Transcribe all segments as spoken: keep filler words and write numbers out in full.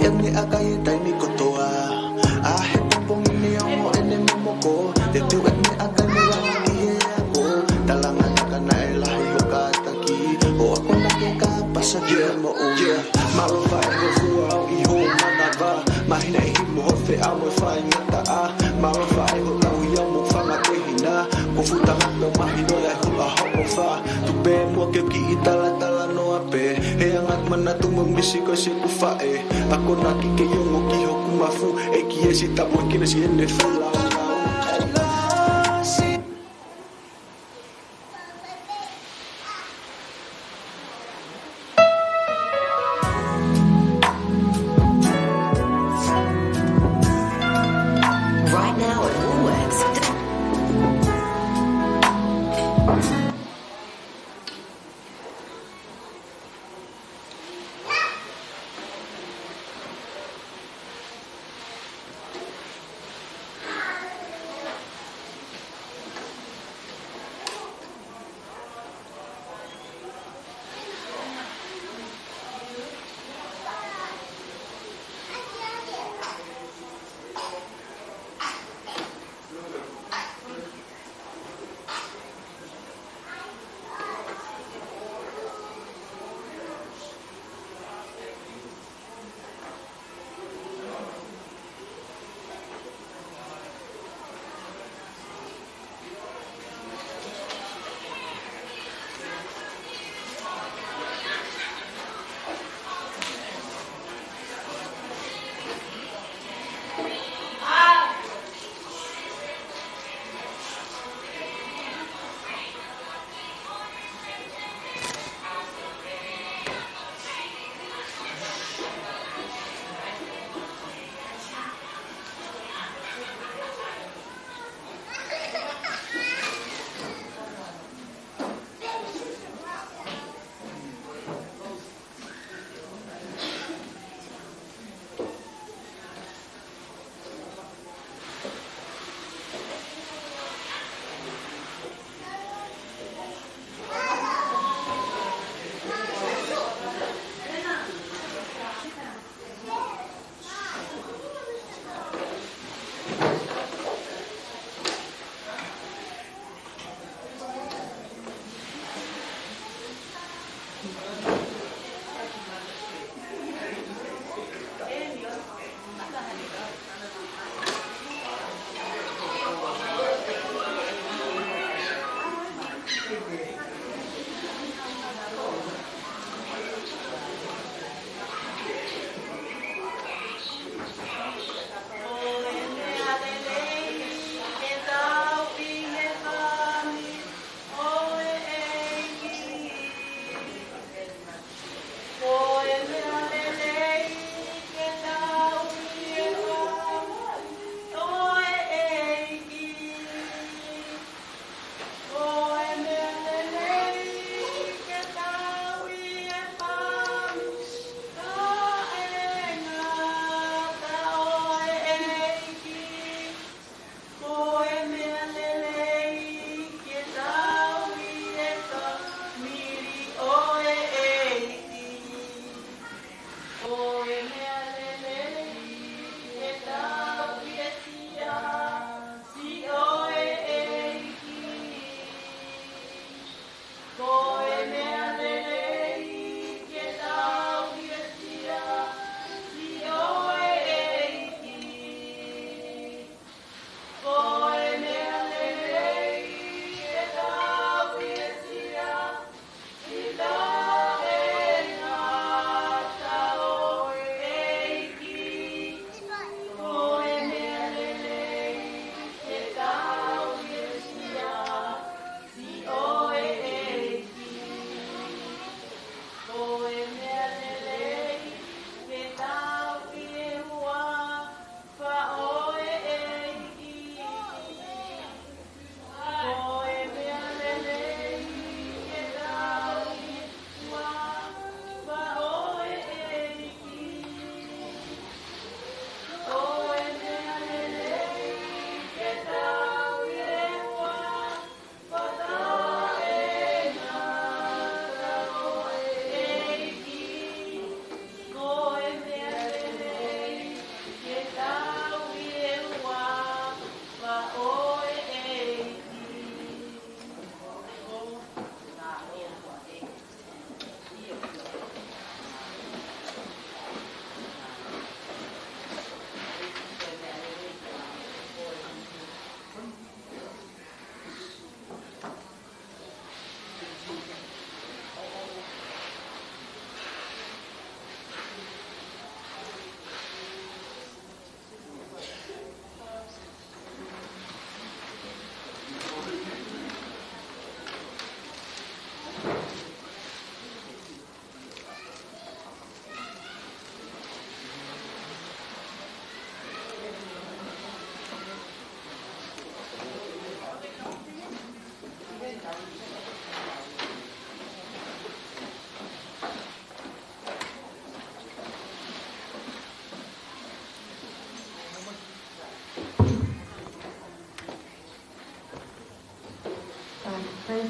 ʻEne ʻaka ʻi he taimi kotoa. ʻA he popo mini ongo ʻene momoko. Te teu ʻene ʻaka ʻi he langi ki he ako. Talanga taka naʻe lahi ho kātaki. Ho akonaki ka pasa ki he moʻui. Mālō faʻē ho fua ʻi ho manava. Mahina ʻi he moho feʻao mo e faingataʻa. Mālō faʻē ho tauhi ʻa mo fanga tehina. Ko futa ngata mahino ia e hula hoʻo fa. Tupe mua ke u kiʻi talatala noa pē. He anga manatu mo misi ko se ku faʻē. Akonaki ke ʻi ongo ki hoku mafu. ʻEiki ē si tapu ʻEiki ē si ʻene fula. Right now at Woolworths.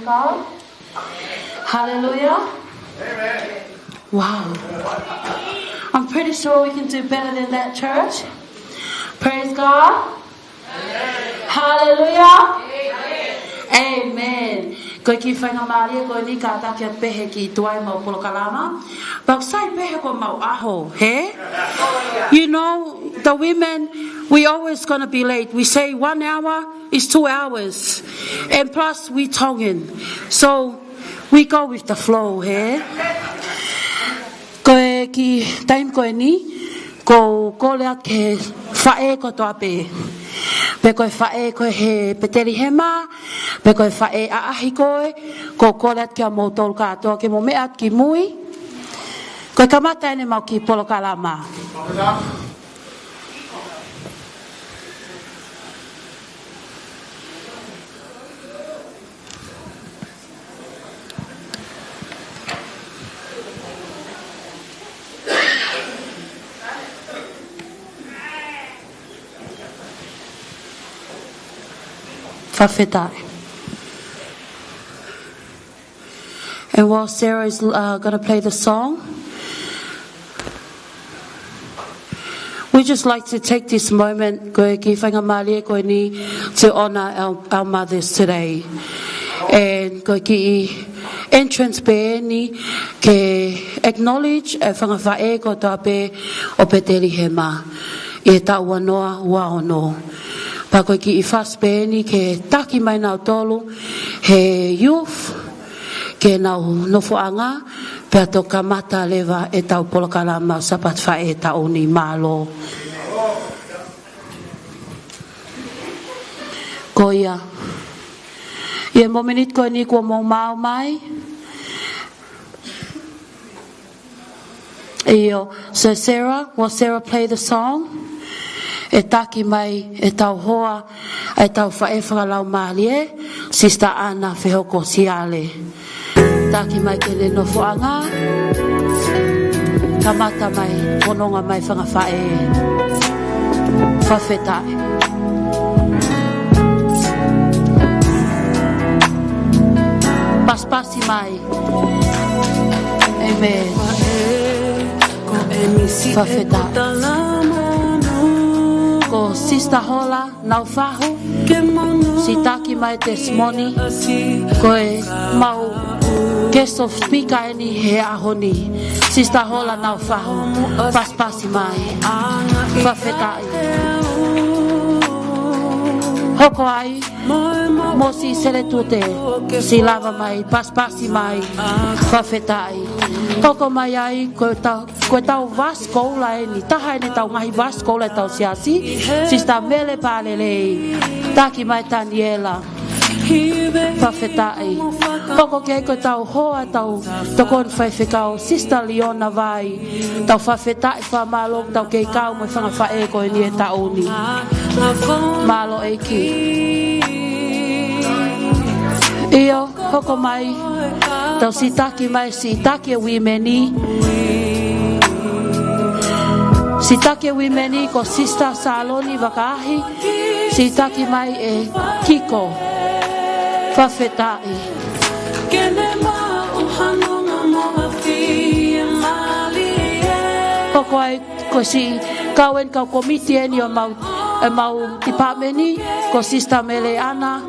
God. Hallelujah. Wow. I'm pretty sure we can do better than that, church. Praise God. Hallelujah. Amen. Ko e kiʻi faingamālie ko eni kātaki atu pē he kiʻi tuai ʻemau polokalama. Pea ʻoku sai pē he ko ʻemau ʻaho, hē? You know, the women, we always gonna be late. We say one hour is two hours. And plus, we Tongan. So, we go with the flow, hē? Ko e kiʻi taimi ko eni, ʻoku ou kole atu ki he faʻē kotoa pē. Pe ko e faʻē ko ē he Petelihema, pe ko e faʻē ʻaʻahi ko ē, ʻoku ou kole atu kiate kimoutolu kātoa ke mou meʻa atu ki mui. Ko e kamata eni ʻemau kiʻi polokalama. Fakafetaʻi. And while Sarah is uh, going to play the song, we just like to take this moment, ko e kiʻi faingamālie ko eni, to honor our, our mothers today. And ko e kiʻi entrance pē eni ke acknowledge e fanga faʻē kotoa pē ʻo Petelihema ʻi he taʻu ua noa ua ono. Pea ko e kiʻi fasi pē eni ke taki mai nautolu he youth, ke nau nofoʻanga, pea toki kamata leva ʻetau polokalama Sāpate Faʻē taʻu ni. Mālō. Ko ia. ʻI he momeniti ko eni kuo mou maʻu mai. ʻIo, so Sarah, will Sarah play the song? ʻE taki mai ʻetau hoa, ʻetau faʻē fakalaumālie, Sister Ana Fehoko Siale. Taki mai ke ne nofoʻanga, kamata mai, fononga mai fanga faʻē. Fakafetaʻi. Pasipasi mai. Amen. Fakafetaʻi. Ko Sister Hola Naufahu, siʻi taki mai testimony, ko ʻemau guest of speaker eni he ʻaho ni. Sister Hola Naufahu, pasipasi mai. Fakafetaʻi. Hoko ai mo siʻi Seletute, siʻi lava mai, pasipasi mai. Fakafetaʻi. Hoko mai ai, ko ʻetau, ko ʻetau vasi koula eni, taha eni ʻetau ngaahi vasi koula ʻetau siasi, Sister Mele Palelei. Taki mai Taniela. Fakafetaʻi. Hoko ki ai ko ʻetau hoa, ʻetau tokoni faifekau, Sister Liona Vai. Tau fakafetaʻi, fakamālō, tau kei kau mo e fanga faʻē ko eni he taʻu ni. Mālō ʻEiki. ʻIo, hoko mai, tau siʻi taki mai, siʻi taki e women ni. Siʻi taki e women ni ko Sister Saloni Vakaahi, siʻi taki mai ʻe Kiko. Fakafetaʻi. Hoko ai ko siʻi kau eni, kau komiti eni ʻo ʻemau, ʻemau department ni, ko Sister Mele Ana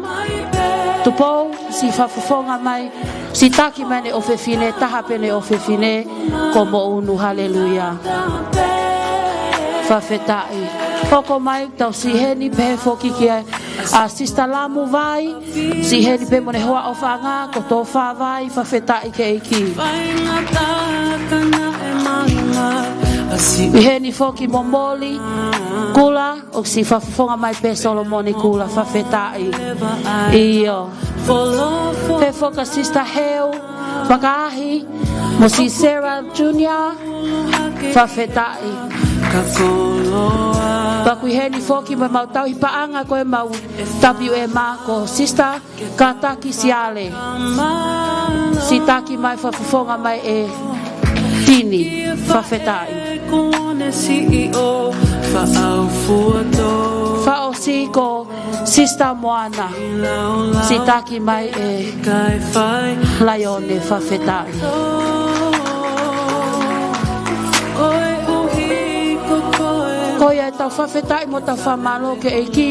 Tupou, siʻi fakafofonga mai, siʻi taki mai ʻene ʻofefine, taha pē ʻene ʻofefine, ko Moʻunu. Haleluia. Fakafetaʻi. Hoko mai, tau siʻi heni pehē foki ki ai ʻa Sister Lamu Vai, siʻi heni pē mo ʻene hoa ʻofaʻanga, ko Tofa Vai, fakafetaʻi ki he ʻEiki. Siʻi heni foki mo Moli Kula, ʻoku siʻi fakafofonga mai pē Solomone Kula, fakafetaʻi. ʻIo. Pehē foki ʻa Sister Heu Vakaahi, mo siʻi Sarah Junior, fakafetaʻi. Pea ʻoku ʻi heni foki mo ʻemau tauhi paʻanga ko ʻemau W M A ko Sister Kataki Siale. Siʻi taki mai, fakafofonga mai ʻe Tini, fakafetaʻi. Faʻo Siʻi ko Sister Moana, siʻi taki mai ʻe Laione, fakafetaʻi. Ko ia ʻetau fakafetaʻi mo ʻetau fakamālō ki he ʻEiki,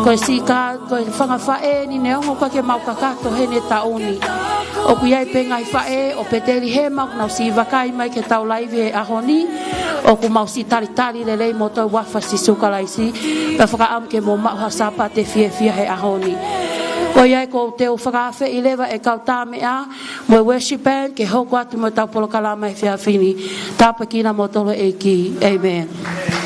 ko e siʻi ka, ko e fanga faʻē ni neongo ʻoku ʻikai ke mau kakato heʻene taʻu ni. ʻOku ʻi ai pē ngaahi faʻē ʻo Petelihema ʻoku nau siʻi vakai mai ki heʻetau laivi he ʻaho ni, ʻoku mau siʻi talitali lelei kimoutolu ʻi he huafa ʻo Sīsū Kalaisi, pea fakaʻamu ke mou maʻu ha Sāpate fiefia he ʻaho ni. Ko ia ʻoku ou teu fakaafeʻi leva e kau tā meʻa mo e worship band ke hoko atu mo ʻetau polokalama he efiafi ni. Tāpuekina kimoutolu ʻe he ʻEiki. ʻĒmeni.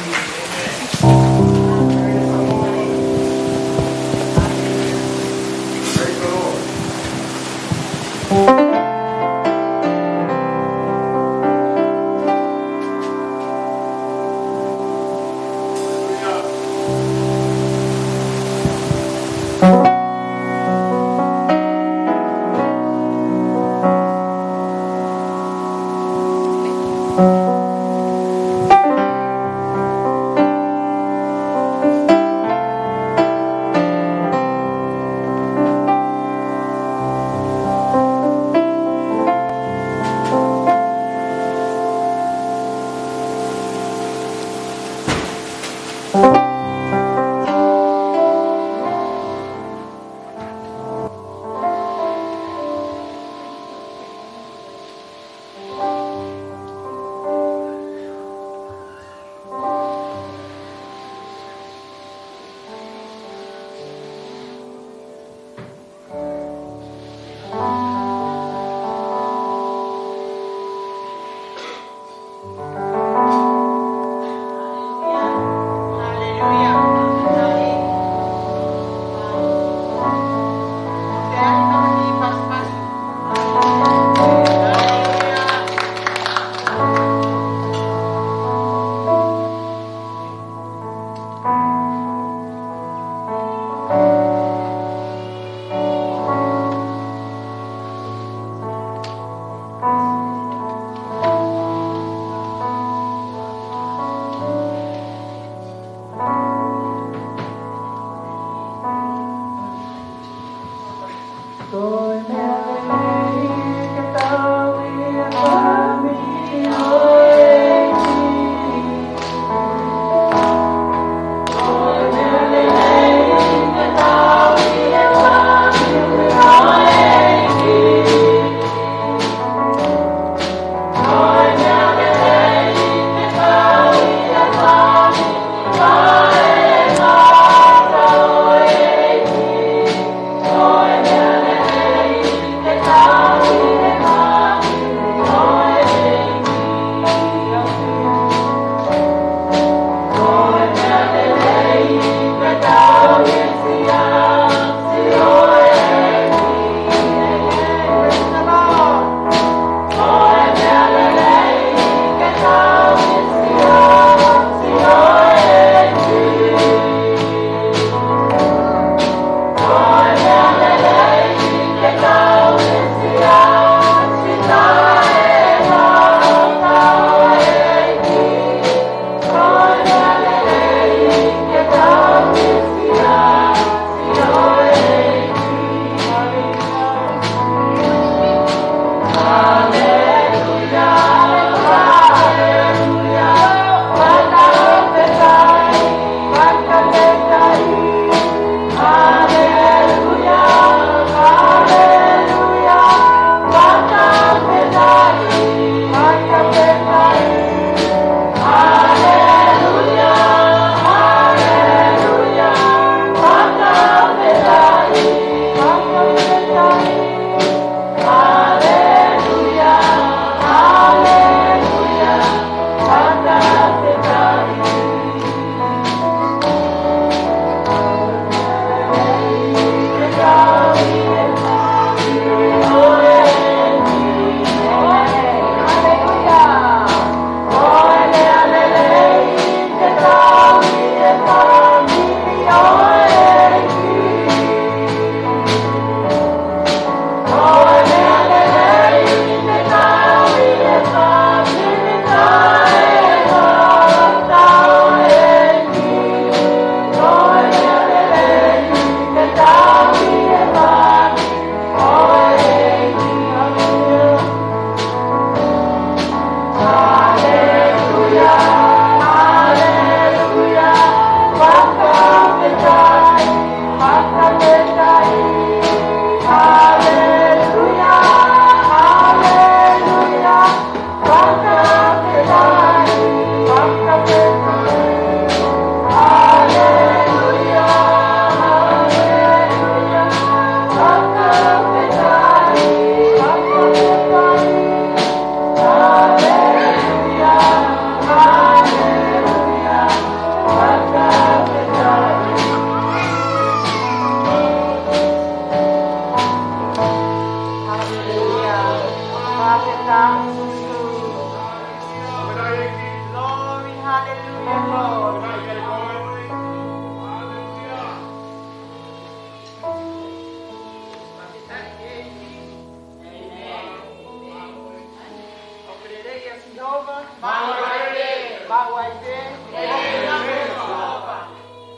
ʻOku lelei ʻa Sihova. Maʻu ai pē.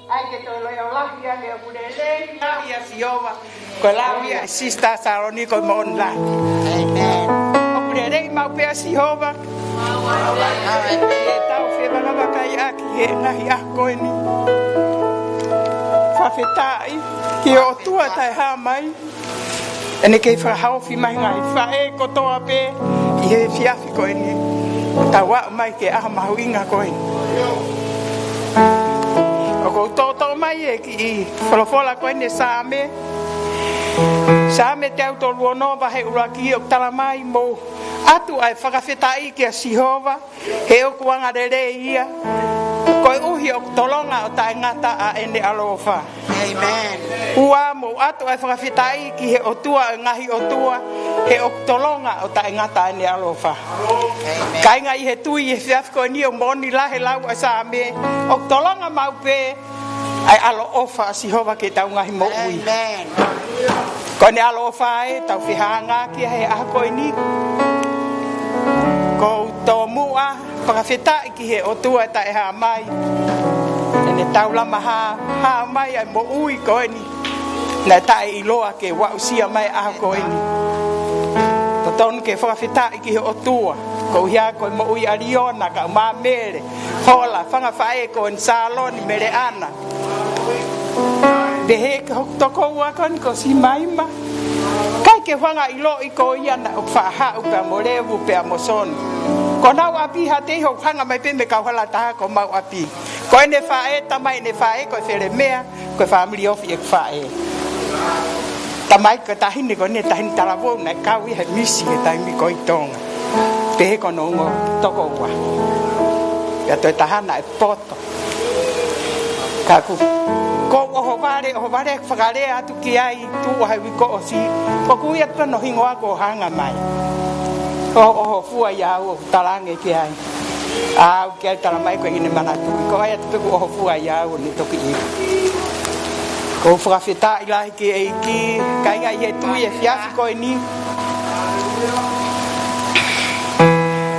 ʻAi ke toe loi au lahi ange ʻoku lelei ʻa Sihova. Ko e lau ia ʻa Sister Saloni ko e moʻoni lahi. ʻOku lelei maʻu pē ʻa Sihova. Ke tau fevangavakai ʻaki he ngaahi ʻaho ko eni. Fakafetaʻi ki he ʻOtua taʻehāmai. ʻEne kei fakahaofi mai ngaahi faʻē kotoa pē ʻi he efiafi ko eni. Tau aʻu mai ki he ʻaho mahuʻinga ko eni. ʻOku ou toʻotoʻo mai e kiʻi folofola ko eni Saame. Saame teau tolu ono vahe ʻuluaki ʻoku tala mai mou ʻatu ʻa e fakafetaʻi kia Sihova. He ʻoku angalelei ia, koeʻuhi ʻoku tolonga ʻo taʻengata ʻa ʻene ʻaloʻofa. ʻĒmeni. Ua, mou ʻatu ʻa e fakafetaʻi ki he ʻOtua ʻo e ngaahi ʻotua, he ʻoku tolonga ʻo taʻengata ʻa ʻene ʻaloʻofa. ʻĒmeni. Kāinga ʻi he tui ʻi he efiafi ko eni ʻoku moʻoni lahi e lau ʻa Saame, ʻoku tolonga maʻu pē ʻa e ʻaloʻofa ʻa Sihova ki heʻetau ngaahi moʻui. ʻĒmeni. Ko ʻene ʻaloʻofa ē ʻoku tau fehangahangai ki ai he ʻaho ko eni. ʻOku ou tomuʻa fakafetaʻi ki he ʻOtua taʻehāmai. ʻEne tau lama hā, hā mai ʻa e moʻui ko eni. Naʻe taʻeʻiloa ke u aʻusia mai ʻa e ʻaho ko eni. Totonu ke fakafetaʻi ki he ʻOtua. Koeʻuhi ko e moʻui ʻa Liona, kae ʻumaʻā Mele, Hola, fanga faʻē ko eni Saloni, Mele ʻAna. Pehē ki hoku tokoua ko eni ko Simaima. ʻIkai ke u hanga ʻiloʻi ko ia naʻe ʻoku faʻa haʻu pea mo Levu pea mo Soni. Ko honau ʻapi ha tei hoku hanga mai pē mei he kauhala taha ko homau ʻapi. Ko ʻene faʻē, tamai ʻene faʻē ko e Felemea, ko e fāmili ofi ʻeku faʻē. Tamai ko e taʻahine ko eni, taʻahine talavou naʻe kau ia he misi he taimi ko ē ʻi Tonga. Pehē ko hono ongo tokoua. Pea toe taha naʻe poto. Ka ʻoku, ʻoku ou ʻohovale, ʻohovale fakalea atu ki ai, tuʻu ʻa e uike kuo ʻosi, ʻoku ʻi ai pē hono hingoa kuo hanga mai. ʻOho, ʻohofua ʻia au, ʻoku talaange ki ai. ʻA au ki ai, tala mai ko e ʻene manatuʻi, ko ai atu pē kuo ʻohofua ʻia au ʻo ne toki ʻilo. ʻOku ou fakafetaʻi lahi ki he ʻEiki, kāinga ʻi he tui ʻi he efiafi ko eni.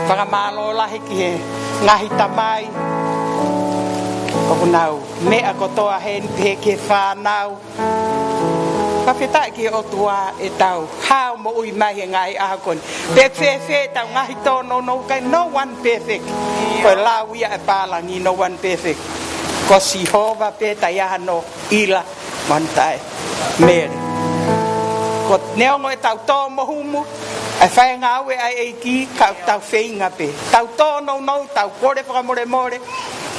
Fakamālō lahi ki he ngaahi tamai ʻoku nau meʻa kotoa heni, pehē ki he fānau. Fakafetaʻi ki he ʻOtua ʻetau hao moʻui mai he ngaahi ʻaho ko eni. Pe fēfē ʻetau ngaahi tōnounou, ʻikai, no one perfect. Ko e lau ia ʻa e pālangi, no one perfect. Ko Sihova pē, taʻe ʻi ai hano ʻila, mo hono taʻemele. Ko e neongo ʻetau tō mo humu, ʻa e fai ngāue ʻa e ʻEiki, ka ʻoku tau feinga pē. Tau tōnounou, tau kole fakamolemole,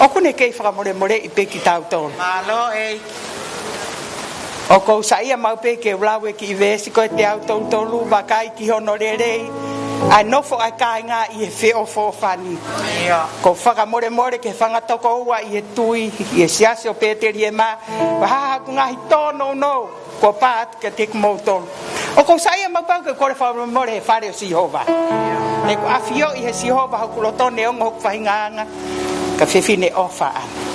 ʻoku ne kei fakamolemoleʻi pē kitautolu. Mālō ʻEiki. ʻOku ou saiʻia maʻu pē ke u lau e kiʻi veesi ko e teau tolu tolu, vakai ki hono lelei ʻa e nofo ʻa e kāinga ʻi he feʻofoʻofani. ʻIo. ʻOku ou fakamolemole ki he fanga tokoua ʻi he tui, ʻi he Siasi ʻo Peteliema, ʻoku ʻi ai haku ngaahi tōnounou kuo pā atu kiate kimoutolu. ʻOku ou saiʻia maʻu pē au ke kole fakamolemole he fale ʻo Sihova. He kuo ʻafioʻi ʻe Sihova hoku loto, neongo hoku faʻahinga anga, ka fefine ʻofa ʻana.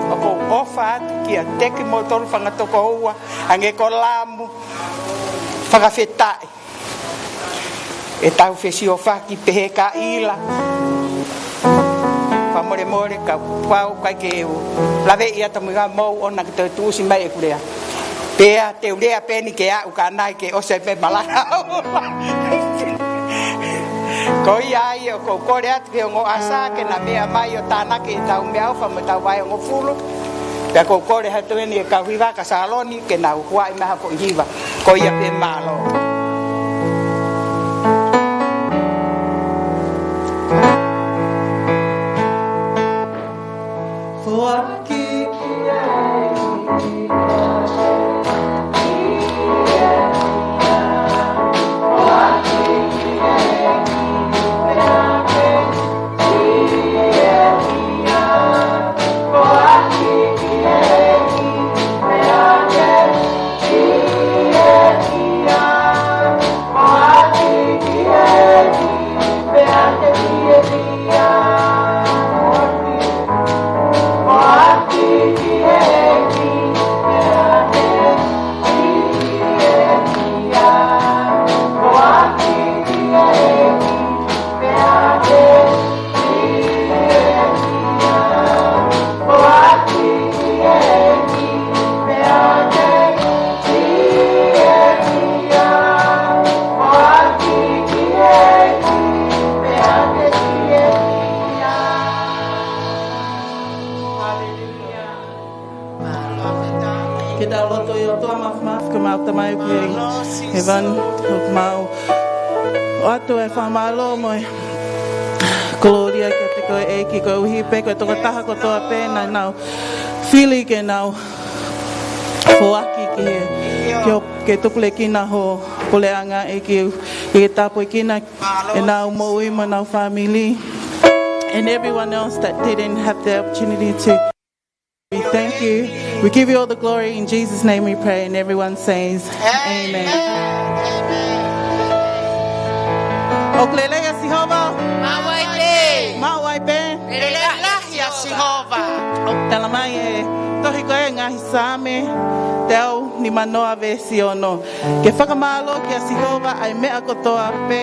ʻOku ou ʻofa atu kiate kimoutolu fanga tokoua, hangē ko Lamu, fakafetaʻi. ʻEtau fesiofaki pehē ka ʻila. Fakamolemole ka pau kai ke u laveʻi atu mo ia, mou ʻoua ke toe tuʻusi mai ʻeku lea. Pea te u lea pē eni ke aʻu ka nai ke ʻosi pē malanga. Ko ia ai ʻoku ou kole atu ki he ongo ʻasa ke na meʻa mai ʻo tānaki ʻetau meʻaʻofa mo ʻetau vahehongofulu. Pea ʻoku ou kole atu eni ki he kau hiva ka Saloni ke nau huaʻi mai ha foʻi hiva. Ko ia pē, mālō. Tau lotu. ʻE ʻOtua Māfimafi, ko homau Tamai ʻoku ʻi hēvani, ʻoku mau ʻoatu e fakamālō mo e kolōlia kiate koe ʻEiki, koeʻuhi pē ko e tokotaha kotoa pē naʻa nau fili ke nau foaki ki he, ki ho, ke tupulekina ho puleʻanga ʻEiki, ke tāpuekina ʻenau moʻui mo ʻenau fāmili. And everyone else that didn't have the opportunity to. We thank you. We give you all the glory. In Jesus' name we pray. And everyone says, Amen. ʻOku lelei ʻa Sihova? Maʻu ai pē. Maʻu ai pē. Lelei lahi ʻa Sihova. ʻOku tala mai ʻe he tohi ko e Ngaahi Saame, teau nimanoa veesi ono. Ke fakamālō kia Sihova ʻa e meʻa kotoa pē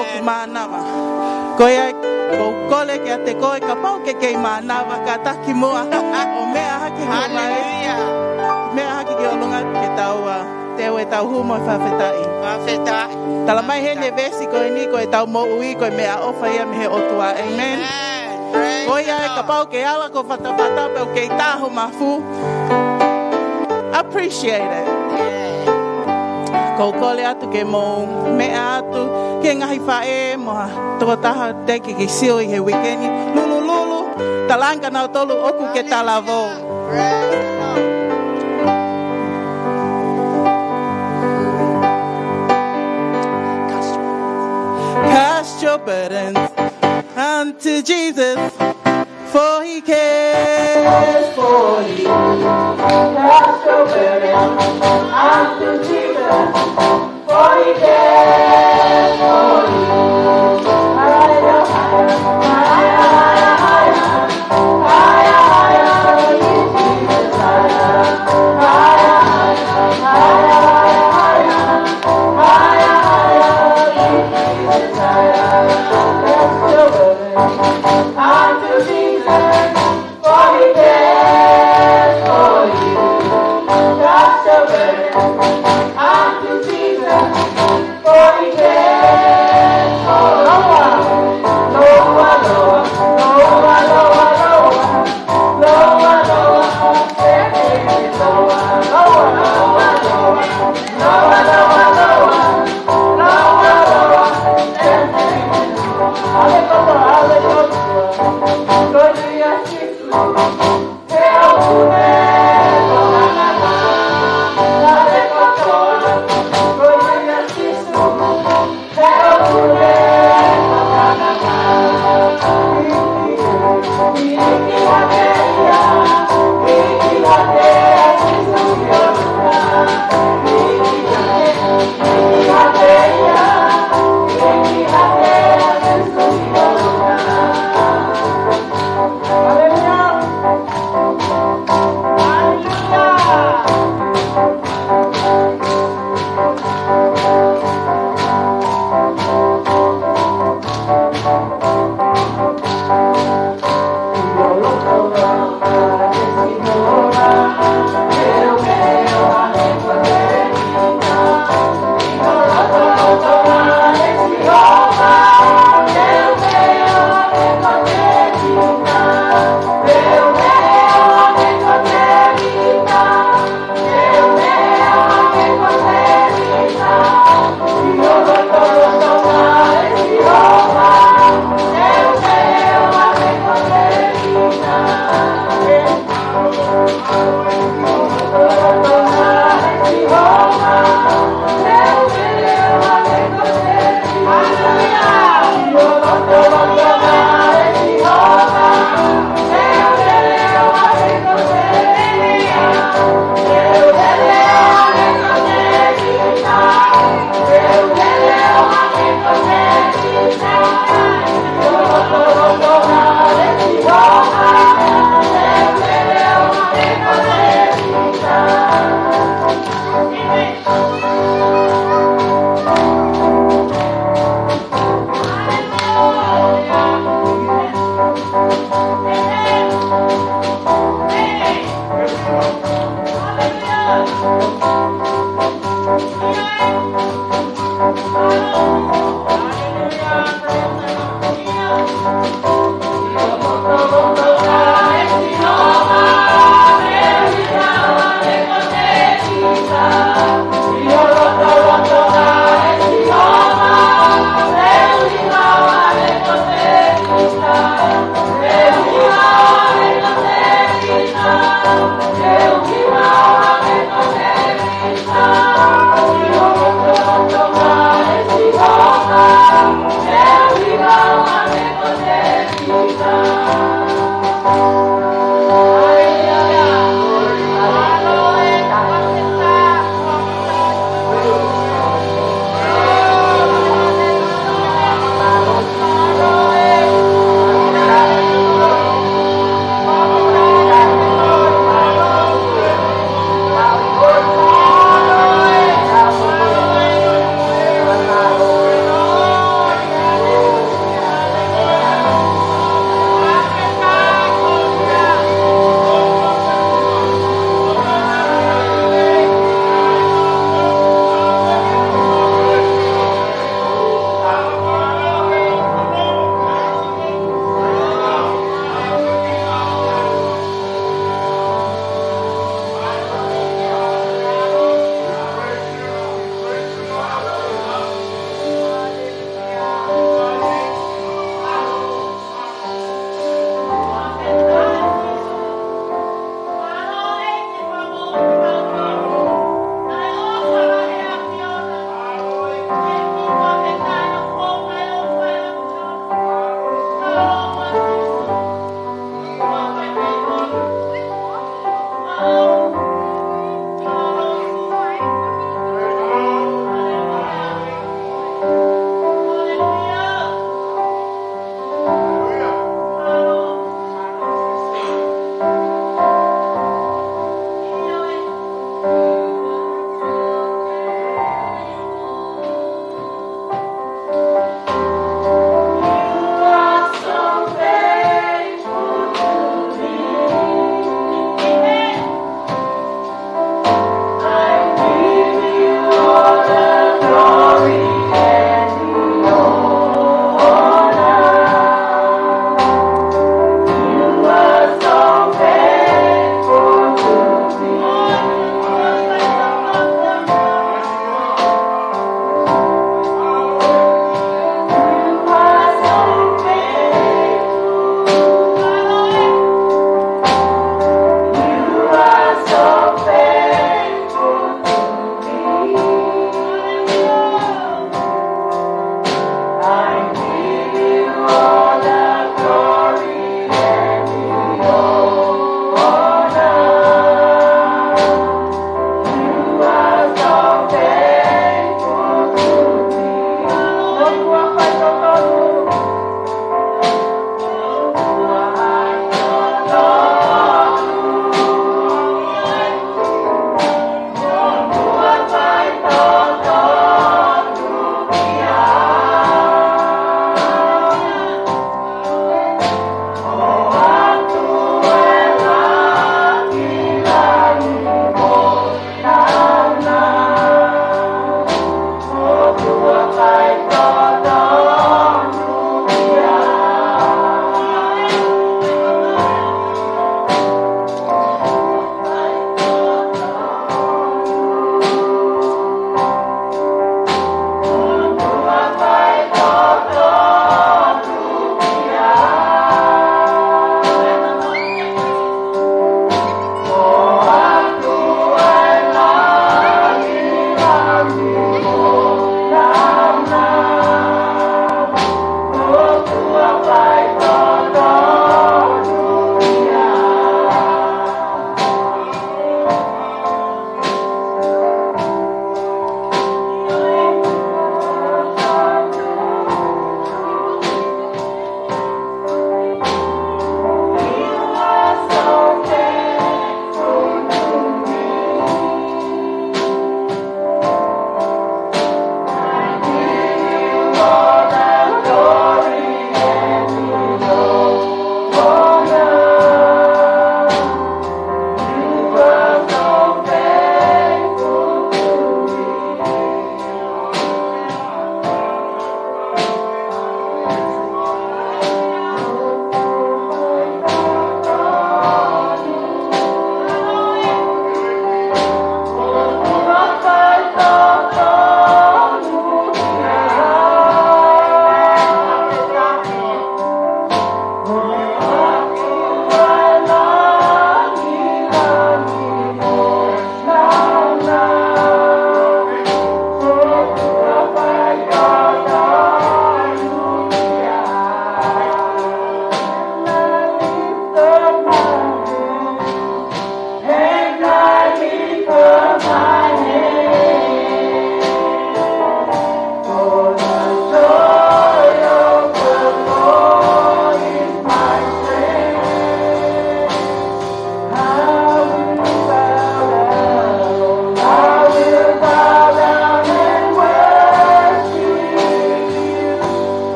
ʻoku mānava. Ko ia ʻoku ou kole kiate koe, kapau ʻoku ke kei mānava, kātaki muʻa ʻo meʻa hake ki ho vaʻe. Meʻa hake ki ʻolunga ke tau, ā, teu ʻetau hū mo e fakafetaʻi. Tala mai heni e veesi ko eni, ko ʻetau moʻui ko e meʻaʻofa ia mei he ʻOtua. ʻĒmeni. Ko ia ʻe kapau ʻoku ke ala ki ho fatafata pe ʻoku kei tā ho mafu, appreciate it. ʻOku ou kole atu ke mou meʻa atu ki he ngaahi faʻē mo ha tokotaha teʻeki ke sio ʻi he uike ni. Lulululu, talaange kia nautolu ʻoku ke talavou. Cast your burdens unto Jesus, for he cares for you. Cast your burdens unto Jesus, for he cares for you. Higher, higher, higher, higher, higher.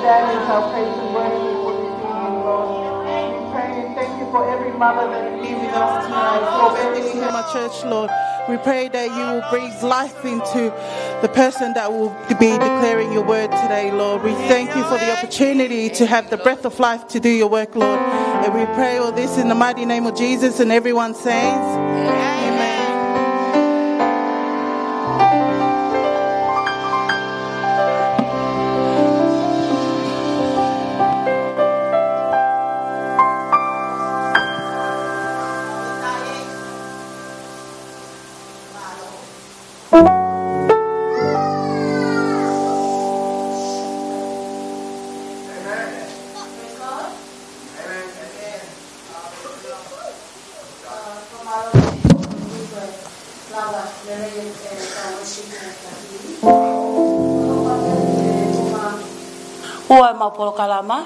That is our praise and worship for this evening, Lord. We pray and thank you for every mother that is here with us tonight, for Bethlehem, my church, Lord. We pray that you will breathe life into the person that will be declaring your word today, Lord. We thank you for the opportunity to have the breath of life to do your work, Lord. And we pray all this in the mighty name of Jesus, and everyone says, Amen. Ua ʻemau polokalama,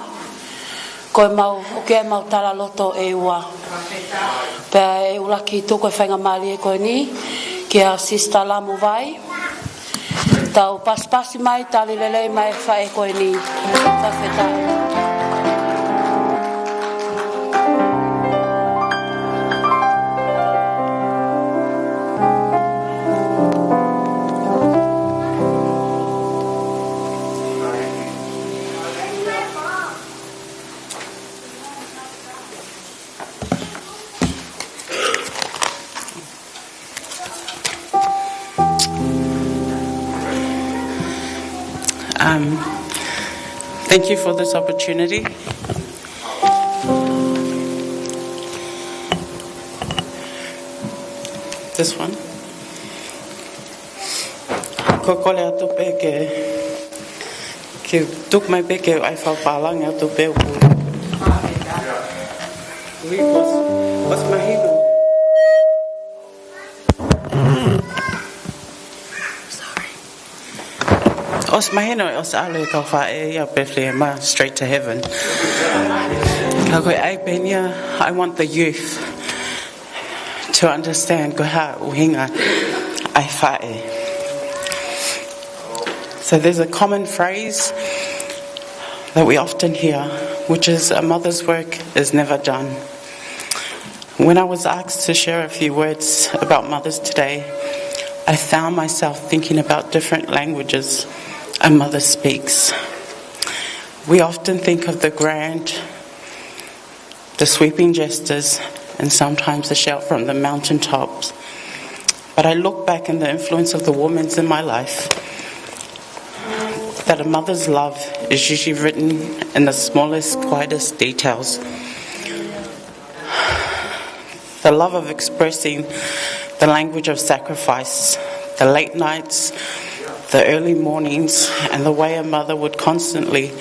ko ʻemau, ʻoku ʻi ai ʻemau talaloto ʻe ua. Pea ʻe ʻuluaki tuku e faingamālie ko eni kia Sister Lamuvai. Tau pasipasi mai, tali lelei mai e faʻē ko eni. Fakafetaʻi. Um, thank you for this opportunity. This one. Ko e kole atu pē ke, ke tuku mai pē ke ʻai fakapālangi atu pē ʻoku. Ui, ʻosi, ʻosi mahino. Sorry. ʻOsi mahino, ʻosi ʻalu e kau faʻē ia Bethlehem, straight to heaven. Ka ko e ʻai pē eni ia, I want the youth to understand ko e hā e ʻuhinga ʻa e faʻē. So there's a common phrase that we often hear, which is, "A mother's work is never done." When I was asked to share a few words about mothers today, I found myself thinking about different languages a mother speaks. We often think of the grand, the sweeping gestures, and sometimes the shout from the mountaintops. But I look back in the influence of the women in my life, that a mother's love is usually written in the smallest, quietest details. The love of expressing the language of sacrifice, the late nights, the early mornings, and the way a mother would constantly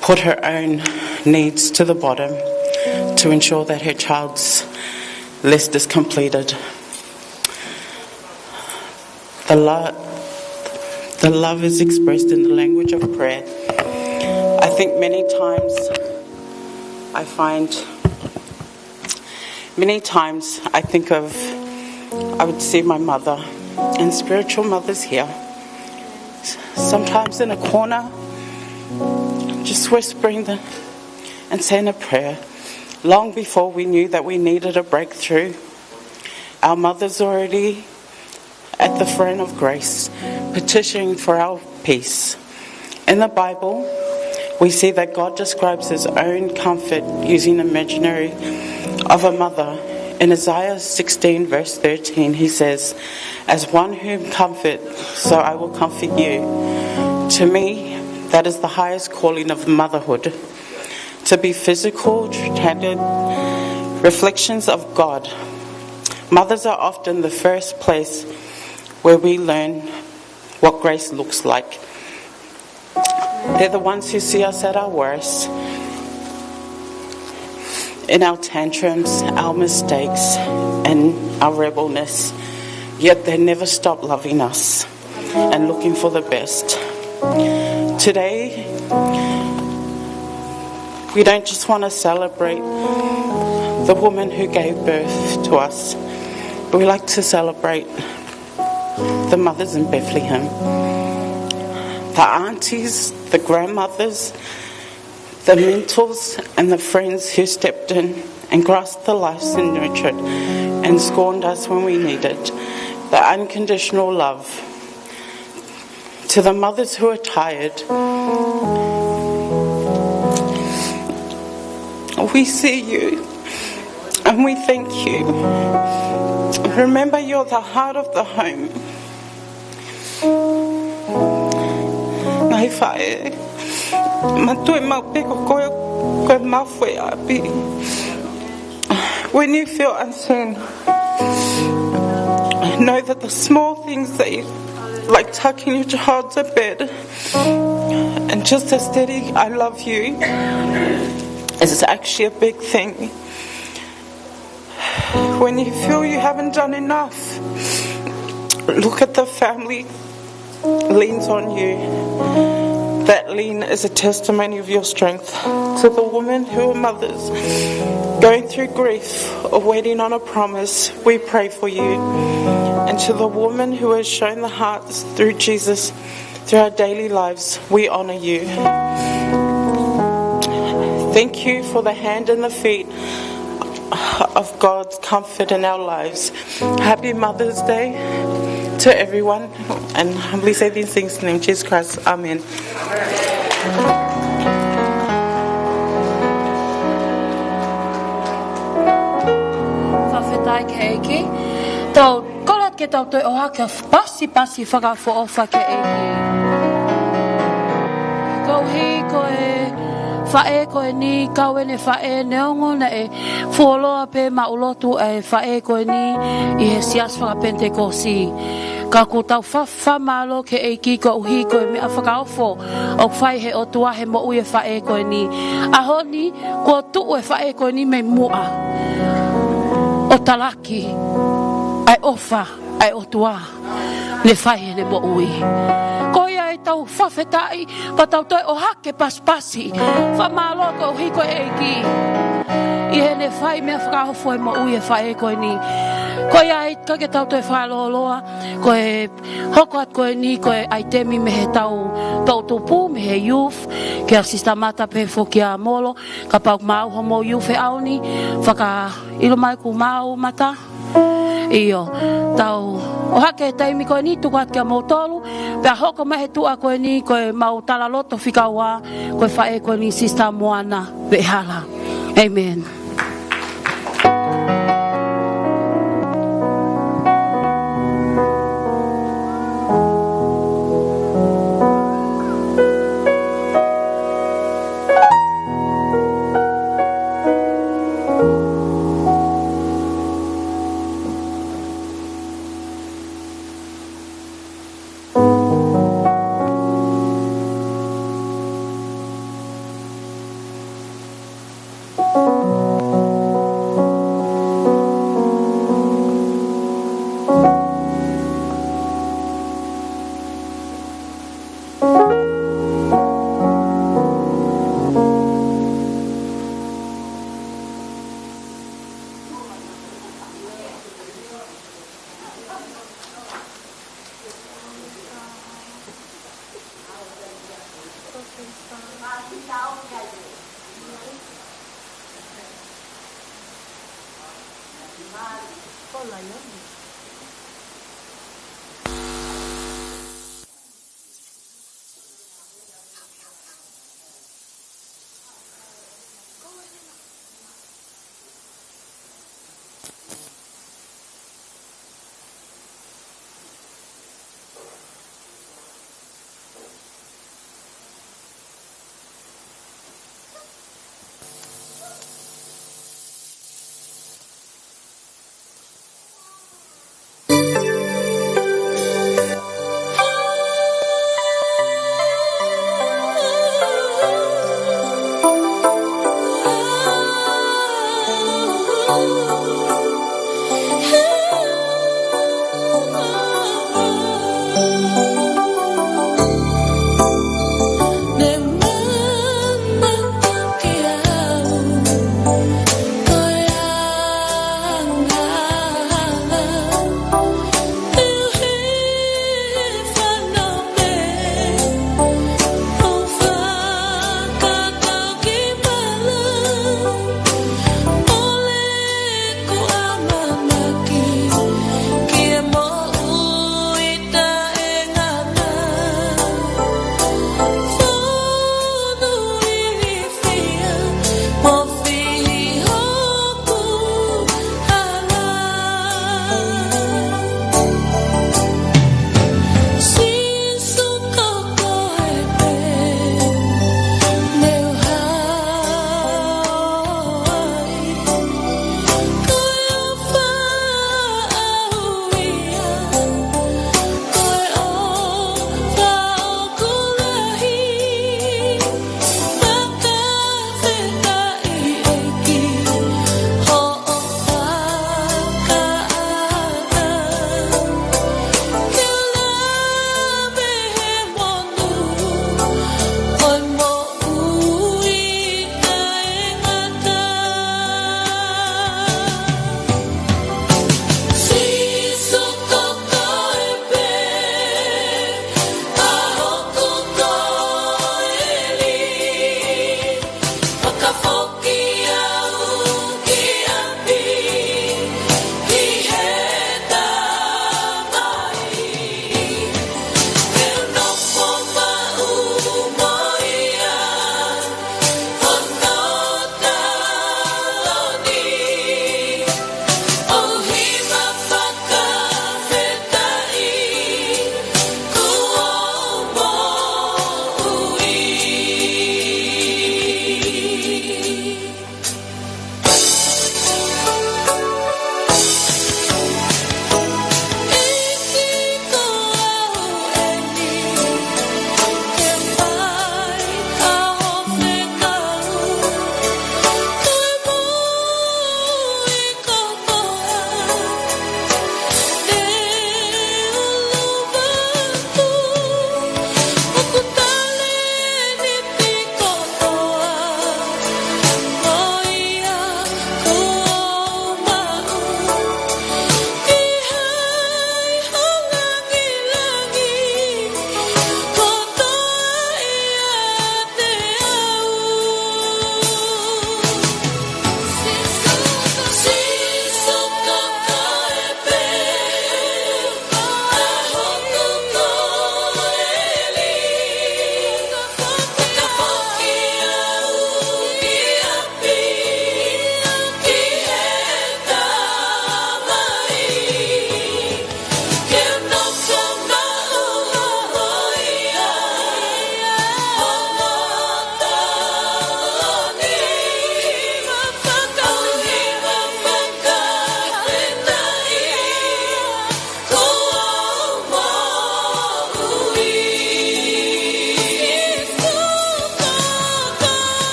put her own needs to the bottom to ensure that her child's list is completed. The, lo- the love is expressed in the language of prayer. I think many times I find, many times I think of, I would see my mother and spiritual mothers here, sometimes in a corner, just whispering the, and saying a prayer. Long before we knew that we needed a breakthrough, our mothers already at the throne of grace, petitioning for our peace. In the Bible, we see that God describes his own comfort using the imaginary of a mother. In Isaiah sixteen, verse thirteen, he says, "As one whom comfort, so I will comfort you." To me, that is the highest calling of motherhood. To be physical, tender reflections of God. Mothers are often the first place where we learn what grace looks like. They're the ones who see us at our worst, in our tantrums, our mistakes, and our rebelness. Yet they never stop loving us and looking for the best. Today, we don't just want to celebrate the woman who gave birth to us, but we like to celebrate the mothers in Bethlehem, the aunties, the grandmothers, the mentors and the friends who stepped in and grasped the lives and nurtured and scorned us when we needed the unconditional love. To the mothers who are tired, we see you and we thank you. Remember, you're the heart of the home. Ngaahi faʻē, manatuʻi maʻu pē ko koe, ko e mafu ʻo e ʻapi. When you feel unseen, know that the small things that you, like tucking your child to bed and just a steady "I love you" is actually a big thing. When you feel you haven't done enough, look at the family leans on you. That lean is a testimony of your strength. To the women who are mothers going through grief or waiting on a promise, we pray for you. And to the woman who has shown the hearts through Jesus, through our daily lives, we honor you. Thank you for the hand and the feet of God's comfort in our lives. Happy Mother's Day to everyone, and humbly say these things in the name of Jesus Christ. Amen. Fakafetaʻi ki he ʻEiki. Tau kole atu ke tau toe ʻohake ʻa e pasipasi fakaʻofoʻofa ki he ʻEiki. Koeʻuhi ko e faʻē ko eni, kau ʻene faʻē, neongo naʻe fuoloa pē maʻu lotu ʻa e faʻē ko eni ʻi he Siasi Fakapenitekosi. Ka ʻoku tau fa-, fakamālō ki he ʻEiki koeʻuhi ko e meʻa fakaofo ʻoku fai he ʻOtua he moʻui e faʻē ko eni. ʻAho ni, kuo tuʻu e faʻē ko eni mei muʻa ʻo talaki ʻa e ʻofa ʻa e ʻOtua ne fai heʻene moʻui. Ko ia ʻoku tau fakafetaʻi, pea tau toe ʻohake pasipasi fakamālō koeʻuhi ko e ʻEiki ʻi heʻene fai meʻa fakaofo he moʻui e faʻē ko eni. Ko ia ʻoku ʻikai ke tau toe fakalōloa, ko e hoko atu ko eni ko e ʻaitemi mei he tau toʻutupu, mei he youth, kia Sister Mata pea foki kia Molo, kapau ʻoku maʻu homou youth he ʻaho ni, fakaʻilo mai ʻoku maʻu Mata. ʻIo, tau ʻohake he taimi ko eni tuku atu kia moutolu, pea hoko mai he tuʻa ko eni ko ʻemau talaloto fika ua, ko e faʻē ko eni Sister Moana Veʻehala. ʻĒmeni.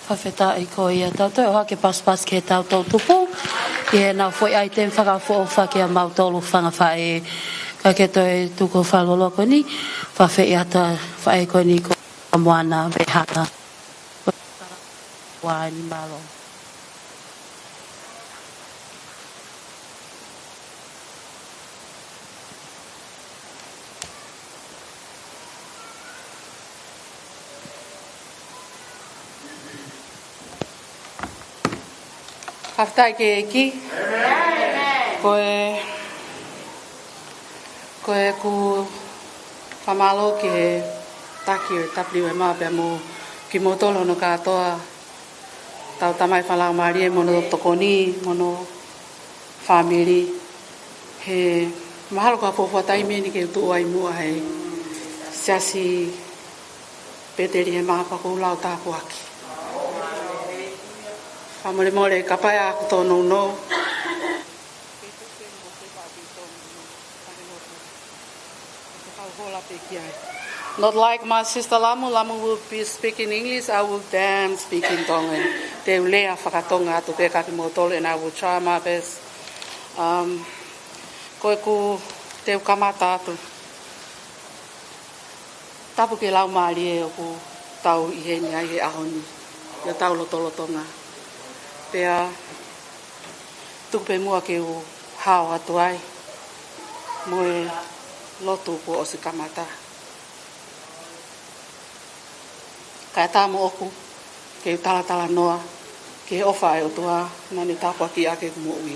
Fakafetaʻi. Ko ia tau toe ʻohake pasipasi ki he tau toʻutupu. ʻI heʻenau foʻi ʻaiteni fakaʻofoʻofa kiate kimautolu fanga faʻē. Ka ke toe tuku fakalolo ko eni. Fakafetaʻi atu faʻē ko eni ko Moana Vehala. Ko e ua ni, mālō. Fakafetaʻi ki he ʻEiki. Ko e, ko ʻeku fakamālō ki he taki ʻo e W M A pea mo kimoutolu hono kātoa, tau tamai fakalaumālie mo hono tokoni, mo hono fāmili. He mahalo ko e fuofua taimi eni ke u tuʻu ai muʻa he Siasi Pētelihema pea ʻoku ou lau tāpuaki. Fakamolemole kapau ʻoku tōnounou. Not like my sister Lamu. Lamu will be speaking English, I will then speak in Tongan. Te u lea fakatonga atu pē kiate kimoutolu, and I will try my best. Um, ko ʻeku, te u kamata atu. Tapu ki he Laumālie ʻoku tau ʻi heni ai he ʻaho ni, ʻi hotau lotolotonga. Pea tuku pē muʻa ke u hao atu ai mo e lotu kuo ʻosi kamata. Kae ʻatā moʻoku ke u talatalanoa ki he ʻofa ʻa e ʻOtua naʻa ne tāpuakiʻi ʻaki ʻeku moʻui.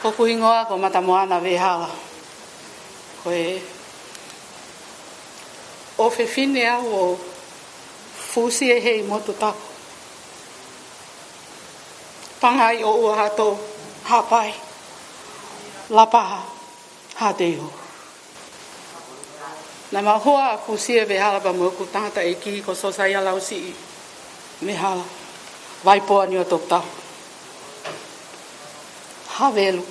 Ko hoku hingoa ko Mata Moana Vehala. Ko e ʻofefine au ʻo Fusi ʻe Hei Motu Tapu. Pangai ʻo Ua Hato, Hapai, Lapaha, Hateiho. Naʻa mau hoa ʻa Fusi ʻe Vehala pea mo ʻeku tangataʻeiki ko Sosaia Lausiʻi Vehala, Vaipoa Niuatoputapu, Havelu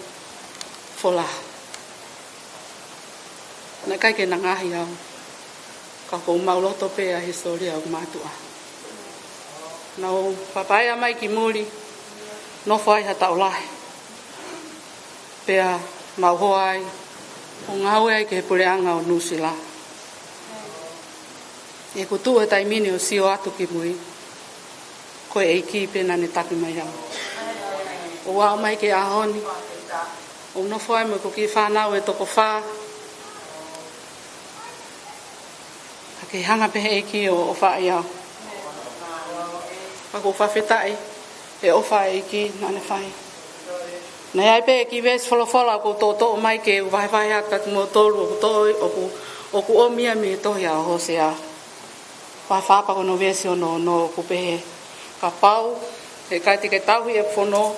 Folaha. Naʻe ʻikai ke na ngaohi au, ka ʻoku ou maʻuloto pē ʻa e hisitōlia ʻo ʻeku mātuʻa. Naʻa nau fakapaea mai ki muli, nofo ai ha taʻu lahi. Pea mau hoa ai, ʻo ngāue ai ki he puleʻanga ʻo Nuʻusila. ʻI heʻeku tuʻu he taimi ni ʻo sio atu ki mui, ko e ʻEiki pē naʻa ne taki mai au. ʻO aʻu mai ki he ʻaho ni, ʻoku ou nofo ai mo ʻeku kiʻi fānau ʻe toko fā. Ka ke hanga pē he ʻEiki ʻo, ʻo ʻofaʻi au. Ka ʻoku ou fakafetaʻi he ʻofa ʻa e ʻEiki naʻa ne fai. Naʻe ʻi ai pē kiʻi veesi folofola ʻoku ou toʻotoʻo mai ke u vahevahe atu kiate kimoutolu, ʻoku toʻo, ʻoku, ʻoku ʻomi ia mei he tohi ʻa Hōsea. Vahe fā pea ko hono veesi hono ono, ʻoku pehē: Kapau he ʻikai te ke tauhi ʻeku fono,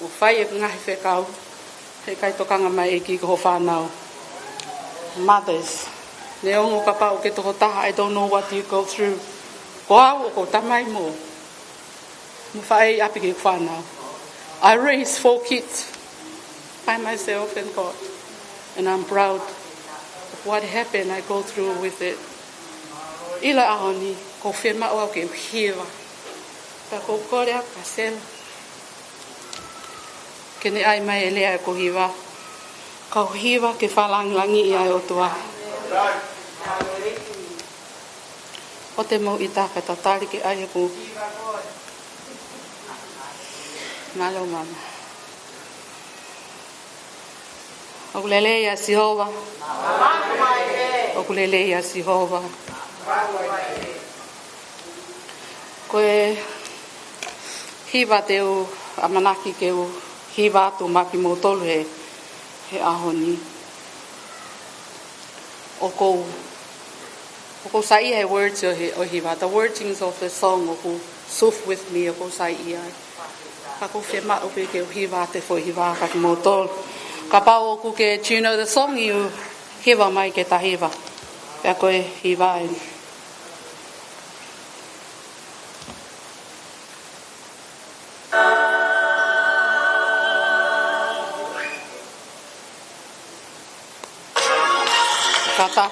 ʻo fai ʻeku ngaahi fekau, he ʻikai tokanga mai ʻEiki ki hoʻo fānau. Mothers, neongo kapau ʻoku ke tokotaha, I don't know what you go through. Ko au, ʻoku ou tamai mo, mo faʻē ʻi ʻapi ki heʻeku fānau. I raised four kids by myself and God. And I'm proud of what happened, I go through with it. ʻIlo ʻaho ni, ʻoku ou fiemaʻu au ke u hiva. Pea ʻoku ou kole ʻa Kasela ke ne ʻai mai e lea ʻeku hiva. Kau hiva ke fakalāngilangiʻi ʻa e ʻOtua. ʻOua te mou ʻita, ka tatali ke ʻai ʻeku. Mālō Mama. ʻOku lelei ʻa Sihova. ʻOku lelei ʻa Sihova. Ko e hiva te u ʻamanaki ke u hiva atu maʻa kimoutolu he, he ʻaho ni. ʻOku ou, ʻoku ou saiʻia he words ʻo e, ʻo e hiva. The wordings of the song ʻoku suf with me, ʻoku ou saiʻia ai. Ka ʻoku ou fiemaʻu pē ke u hiva atu e foʻi hiva kiate kimoutolu. Kapau ʻoku ke, do you know the song, you hiva mai ke ta hiva. Pea ko e hiva eni. Kata.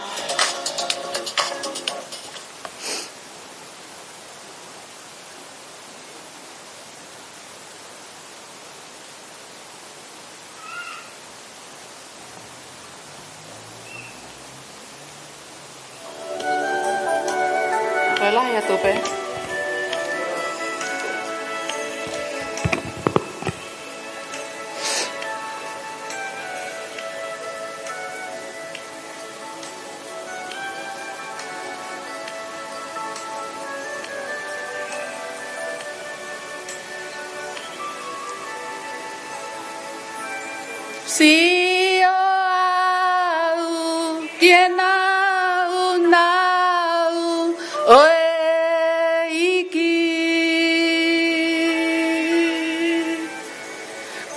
Lahi atu pē. Sio au ki he naunau ʻo e ʻEiki.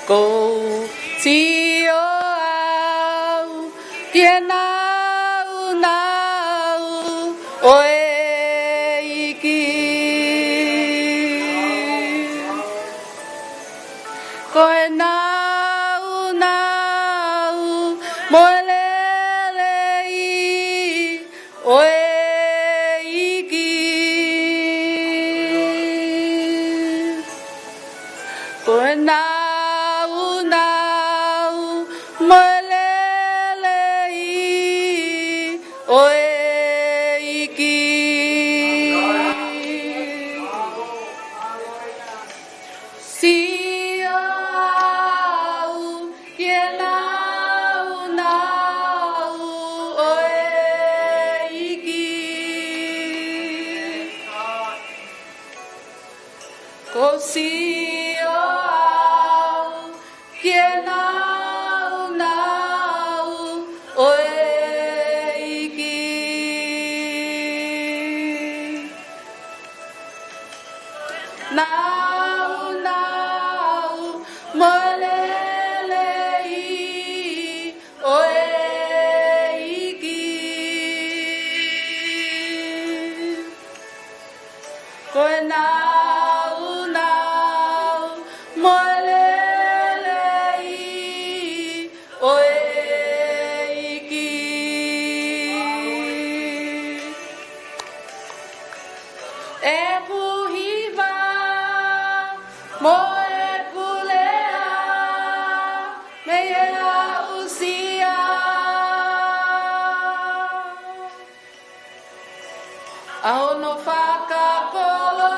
ʻOku ou sio au ki he naunau ʻo e ʻEiki. Ko e naunau mo e lelei ʻo e ʻEiki. Ko e naunau mo e lelei ʻo e ʻEiki. Sio au ki he naunau ʻo e ʻEiki. ʻOku ou sio au ki he naunau ʻo e ʻEiki. Naunau mo e lelei ʻo e ʻEiki. Ko e naunau mo e lelei ʻo e ʻEiki. ʻEku hiva mo ʻeku lea, mei he aʻusia ʻa hono fakakoloa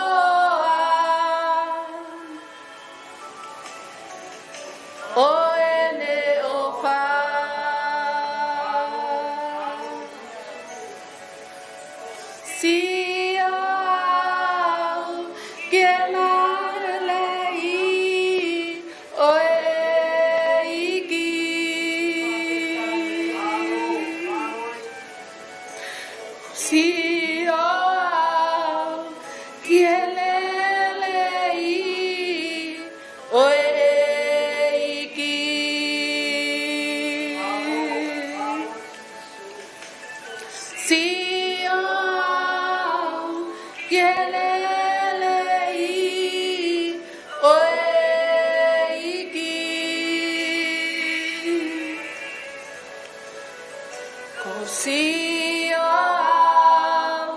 ʻo ʻene ʻofa. Sio au ki he lelei ʻo e ʻEiki. Sio au ki he lelei ʻo e ʻEiki. Sio au ki he lelei ʻo e ʻEiki. ʻOku ou sio au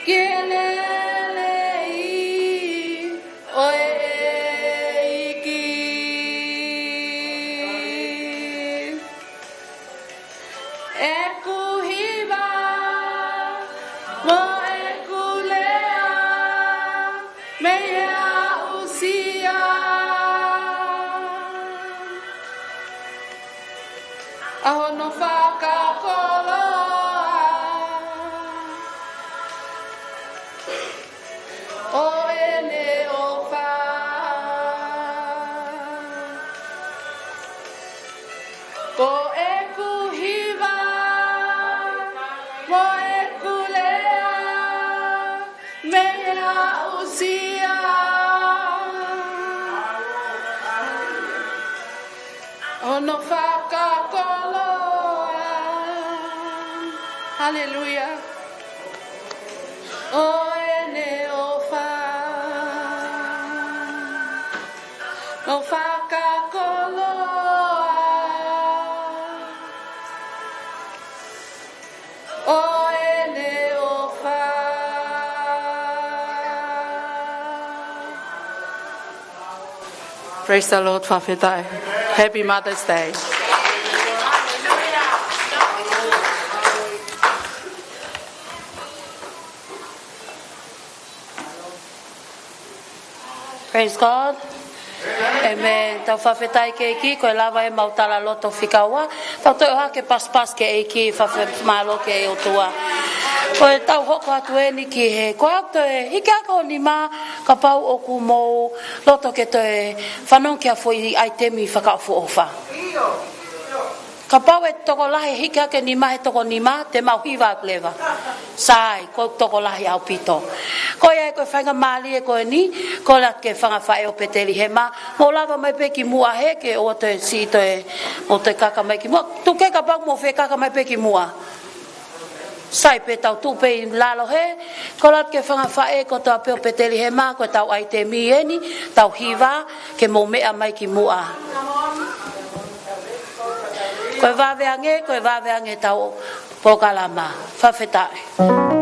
ki he lelei ʻo e ʻEiki. ʻEku hiva mo ʻeku lea, mei he aʻusia ʻa hono fakakoloa ʻo ʻene ʻofa. Ko ʻeku hiva mo ʻeku lea, mei he aʻusia ʻa hono fakakoloa. Haleluia. ʻO ʻene ʻofa. ʻO fakakoloa ʻo ʻene ʻofa. Praise the Lord, fakafetaʻi. Happy Mother's Day. Praise God. Amen. Tau fakafetaʻi ki he ʻEiki, ko e lava ʻemau tala loto fika ua. Tau toe ʻohake paspas ki he ʻEiki, fakafetaʻi mālō ki he ʻOtua. Ko ʻetau hoko atu eni ki he, ko au toe hiki hake ho nima, kapau ʻoku mou loto ke toe fanongo ki ha foʻi ʻaitemi fakaʻofoʻofa. Kapau ʻe tokolahi e hiki hake nima he toko nima, te mau hiva atu leva. Sai, ko e tokolahi ʻaupito. Ko ia ko e faingamālie ko eni, ko la ke fanga faʻē ʻo Petelihema, mou lava mai pē ki muʻa he ke ʻoua toe siʻi toe, ʻoua toe kaka mai ki muʻa. Tuku ke kapau mou fie kaka mai pē ki muʻa. Sai pē tau tuʻu pē ʻi lalo he, ko la ke fanga faʻē kotoa pē ʻo Petelihema, ko ʻetau ʻaitemi eni, tau hiva, ke mou meʻa mai ki muʻa. Ko e vave ange, ko e vave ange ʻetau polokalama. Fakafetaʻi.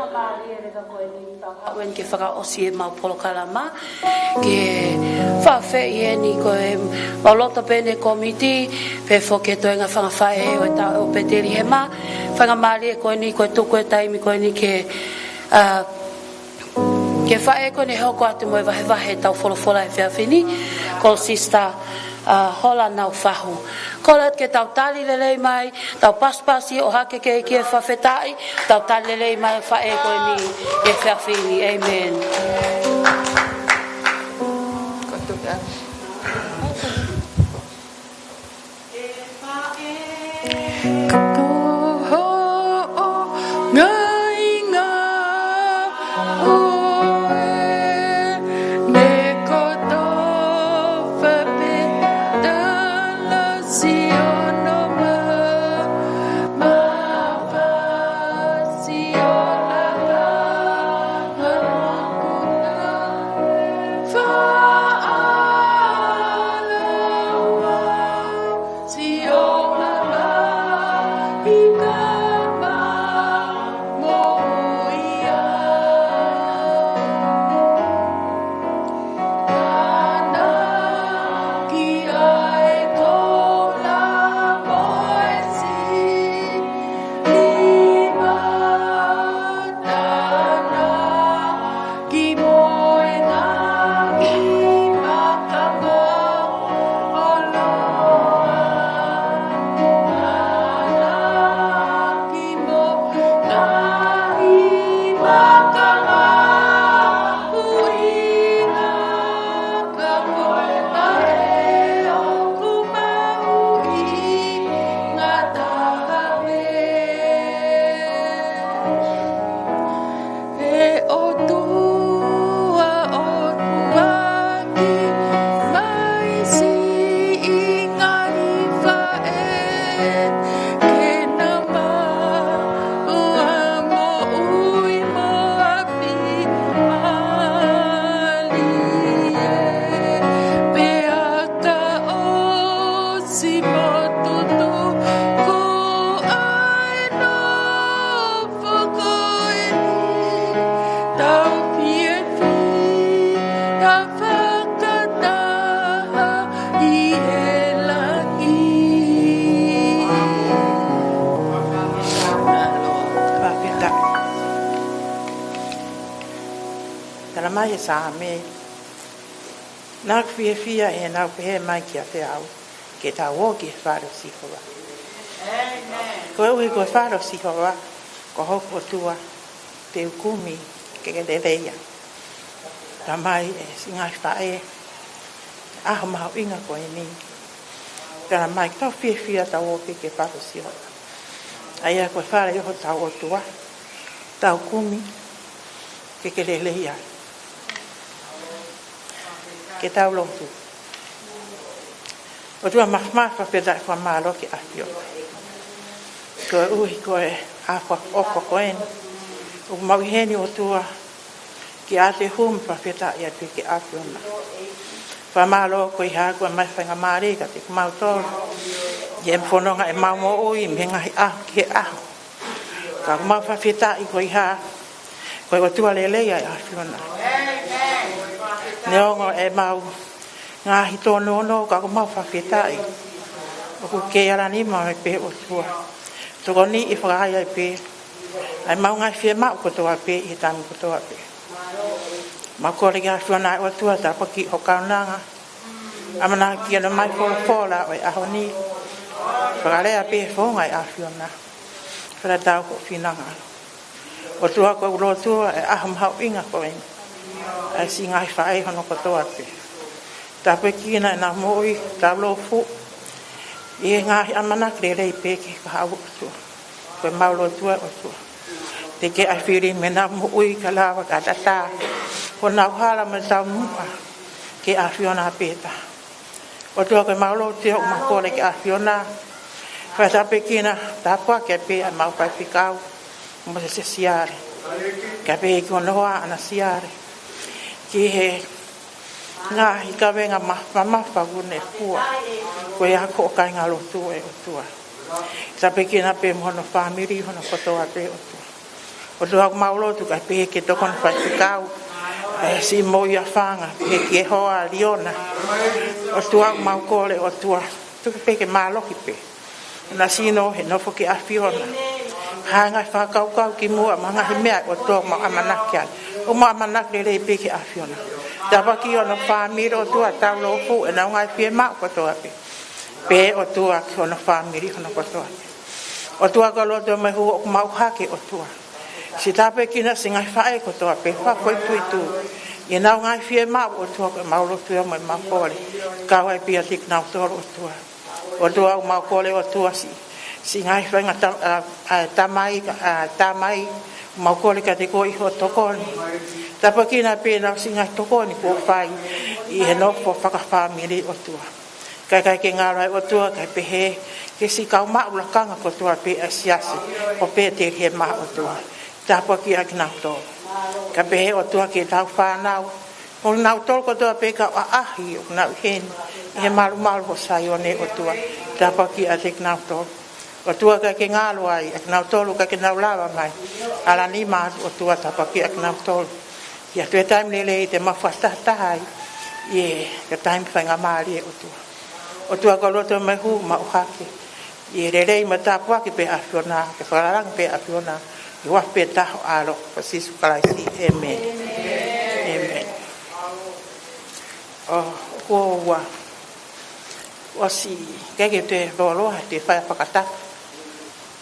Mālie e leka ko eni, tau haʻu eni ke fakaʻosi ʻemau polokalama, ke fakafeʻiloaki eni ko ʻemau loto pē ʻi he kōmiti, pea foki ki he toenga fanga faʻē ʻo e taʻu ʻo Petelihema. Faingamālie ko eni, ko e tuku e taimi ko eni ke, ā, ke faʻē ko eni hoko atu mo e vahevahe ʻetau folofola he efiafi ni, ko Sister, ā, Hola Naufahu. Kole atu ke tau tali lelei mai, tau pasipasi ʻo hake ki he fakafetaʻi, tau tali lelei mai e faʻē ko eni he efiafi ni. ʻĒmeni. Ko hoʻo ngaahi ngāue ne kotoa pē, tala siʻono ma, ma pa siʻono la, la, la, la, fa, a, la, wa. Ki mo e ngaahi maka maʻoloa. Ki mo e ngaahi maka maʻuʻinga. Ka ko e ʻaho ʻoku maʻuʻinga taha pē. ʻE ʻOtua, ʻoku ʻoatu mai siʻi ngaahi faʻē ke nau maʻu ʻa e moʻui mo e ʻapi mālie. Pea ka ʻosi motutu ko ʻene nofo ko eni, tau fiefia fakataha ʻi he langi. Fakafetaʻi. Tala mai ʻe he Saame, naʻa ku fiefia ʻi heʻenau pehē mai kiate au ke tau ō ki he fale ʻo Sihova. Koeʻuhi ko e fale ʻo Sihova ko hoku ʻOtua, te u kumi ke ke lelei ai. Tala mai ʻe he siʻi ngaahi faʻē, ʻaho mahuʻinga ko eni, tala mai ke tau fiefia, tau ō pē ki he fale ʻo Sihova. ʻA ia ko e fale ʻo hotau ʻOtua, tau kumi ke ke lelei ai. Ke tau lotu. ʻOtua māfimafi, fakafetaʻi, fakamālō ki he ʻAfiona. Koeʻuhi ko e ʻaho fakaʻofoʻofa ko eni ʻoku mau ʻi heni, ʻOtua, ke ʻatu e hū mo e fakafetaʻi atu ki he ʻAfiona. Fakamālō koeʻuhi ko e ʻomai e faingamālie kiate kimautolu ke fononga ʻemau moʻui mei he ngaahi ʻaho ki he ʻaho. Ka ʻoku mau fakafetaʻi koeʻuhi ko e ʻOtua lelei ʻa e ʻAfiona. Neongo ʻemau ngaahi tōnounou, ka ʻoku mau fakafetaʻi ʻoku ke ala nima mai pē, ʻOtua. Tokoniʻi, fakaai ai pē ʻa ʻemau ngaahi fiemaʻu kotoa pē ʻi he taimi kotoa pē. Mau kole ki he ʻAfiona, ʻe ʻOtua, tāpuakiʻi ho kaunanga. ʻAmanaki ke ʻomai e folofola ʻo e ʻaho ni. Fakalea pē e founga ʻa e ʻAfiona. Fakatatau ki hoʻo finangalo. ʻOtua, ko ʻeku lotu ʻi he ʻaho mahuʻinga ko eni, ʻa e siʻi ngaahi faʻē hono kotoa pē. Tāpuekina ʻenau moʻui, taulofu ʻi he ngaahi ʻamanaki lelei pē ki he kahaʻu, ʻOtua. Ko ʻemau lotu ē, ʻOtua, te ke ʻai fili mei heʻenau moʻui kae lava ke ʻatā honau hala mo e taumuʻa ki he ʻAfiona pē taha. ʻOtua, ko ʻemau lotu ē, ʻoku mau kole ki he ʻAfiona, fai tāpuekina, tāpuakiʻi pē ʻemau faifekau, Mōsese Siale, kae pehē ki hono hoa, ʻAna Siale, ki he ngaahi kavenga ma-, mamafa kuo ne fua, ko ia ko e kāingalotu ē, ʻOtua. Tāpuekina pē mo hono fāmili hono kotoa pē, ʻOtua. ʻOtua ʻoku mau lotu kae pehē ki he tokoni faifekau, ʻa e siʻi moʻui ʻa Fanga, pehē ki he hoa ʻa Liona. ʻOtua ʻoku mau kole ʻOtua, tuku pē ke mālohi pē ʻena sino he nofo ki he ʻAfiona. Hanga ʻe he fakakaukau ki muʻa mo e ngaahi meʻa ʻOtua ʻoku mau ʻamanaki ai, ʻoku mau ʻamanaki lelei pē ki he ʻAfiona. Tāpuakiʻi hono fāmili ʻOtua, taulōfuʻu ʻenau ngaahi fiemaʻu kotoa pē. Pehē ʻOtua ki hono fāmili hono kotoa pē. ʻOtua ko e lotu mo e hū ʻoku mau hake ʻOtua. Siʻi tāpuekina siʻi ngaahi faʻē kotoa pē, fakafoʻituitui ʻenau ngaahi fiemaʻu ʻOtua ko e mau lotu ia mo e mau kole. Kau ai pē ia kiate kinautolu ʻOtua. ʻOtua ʻoku mau kole ʻOtua siʻi, siʻi ngaahi faʻahinga ta-, ʻa, ʻa, tamai, ʻa, tamai, mau kole kiate koe ʻi hoʻo tokoni. Tāpuekina pē ʻenau siʻi ngaahi tokoni kuo fai ʻi he nofo fakafāmili ʻOtua. Kae ʻikai ke ngalo ai ʻOtua, kae pehē ki he siʻi kau maʻu lakanga kotoa pē ʻa e siasi ʻo Pētelihema ʻOtua. Tāpuakiʻi ʻa kinautolu. Kae pehē ʻOtua ki heʻetau fānau, ʻo kinautolu kotoa pē kau ʻaʻahi ʻoku nau ʻi heni ʻi he malumalu ʻo Saione ʻOtua. Tāpuakiʻi ʻa kinautolu. ʻOtua ʻikai ke ngalo ai ʻa kinautolu ka ke nau lava mai. Ala nima atu ʻOtua, tāpuakiʻi ʻa kinautolu. Ke ʻi ai ha taimi lelei te mau fakatahataha ai ʻi he taimi faingamālie ʻOtua. ʻOtua ko e lotu mo e hū mau hake. ʻI he lelei mo e tāpuaki pē ʻa e ʻAfiona, ke fakalalangi pē ʻa e ʻAfiona, ʻi he huafa pē taha ʻo e ʻAlo ko Sīsū Kalaisi. ʻĒmeni. ʻĒmeni. ʻO, kuo ua. ʻOsi, ke ke te volo, te fai fakataha.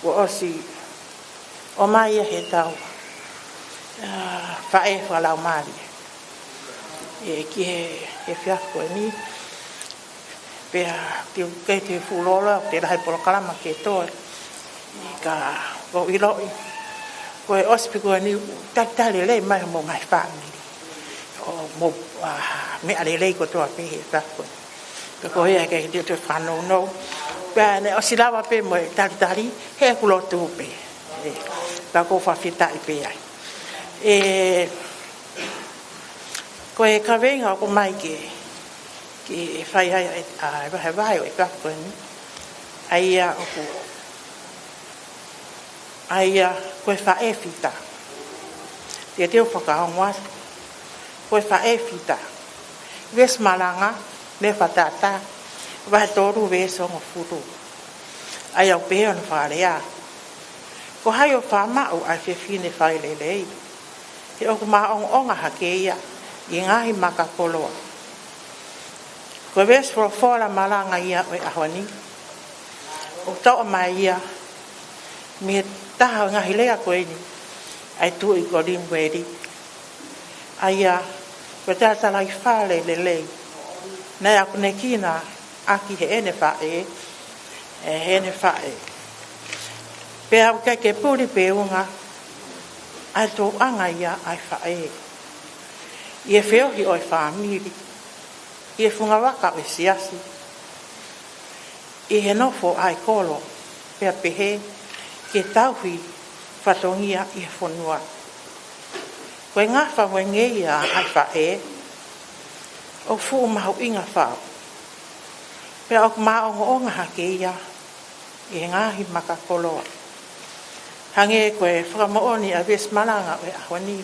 Kuo ʻosi, ʻomai ia heʻetau, ʻa, faʻē fakalaumālie. ʻE, ki he, he efiafi ko eni. Pea te u kei te fuʻu lolo, te lahi polokalama ke toe. Ka ʻoku ou ʻiloʻi ko e ʻosi pē ko eni, talitali lelei mai mo e ngaahi fāmili. ʻO mo, ʻa, meʻa lelei kotoa pē he efiafi ko eni. Pea ko ia ke te toe fanongo. Pea ne ʻosi lava pē mo e talitali, he ʻoku lotu pē. ʻE, pea ʻoku ou fakafetaʻi pē ai. ʻE, ko e kaveinga ʻoku ʻomai ke, ke fai ai ʻa e, ʻa e vahevahe ʻo e efiafi ko eni. ʻA ia ʻoku, ʻa ia ko e faʻē fita. Te, te u fakaongo atu. Ko e faʻē fita. Veesi malanga, mei he Fakatātā, vahe tolu veesi hongofulu. ʻA ia ʻoku pehē hono fakalea: Ko hai ʻoku faʻa maʻu ʻa e fefine fai lelei? He ʻoku maʻongoʻonga hake ia ʻi he ngaahi maka koloa. Ko e veesi folofola malanga ia ʻo e ʻaho ni. ʻOku toʻo mai ia mei he taha ʻo e ngaahi lea ko eni ʻa e tuʻi ko Limueli. ʻA ia, ko e talatalaifale lelei. Naʻe akonekina ʻaki heʻene faʻē, ʻe heʻene faʻē. Pea ʻoku ʻikai ke puli pe unga ʻa e tuʻunga ia ʻa e faʻē ʻi he feohi ʻo e fāmili, ʻi he fungavaka ʻo e siasi, ʻi he nofo ʻa e kolo, pea pehē ki he tauhi fatongia ʻi he fonua. Ko e ngafa mo e ngeia ʻa e faʻē ʻoku fuʻu mahuʻinga fau. Pea ʻoku maʻongoʻonga hake ia ʻi he ngaahi maka koloa. Hangē ko e fakamoʻoni ʻa e veesi malanga ʻo e ʻaho ni.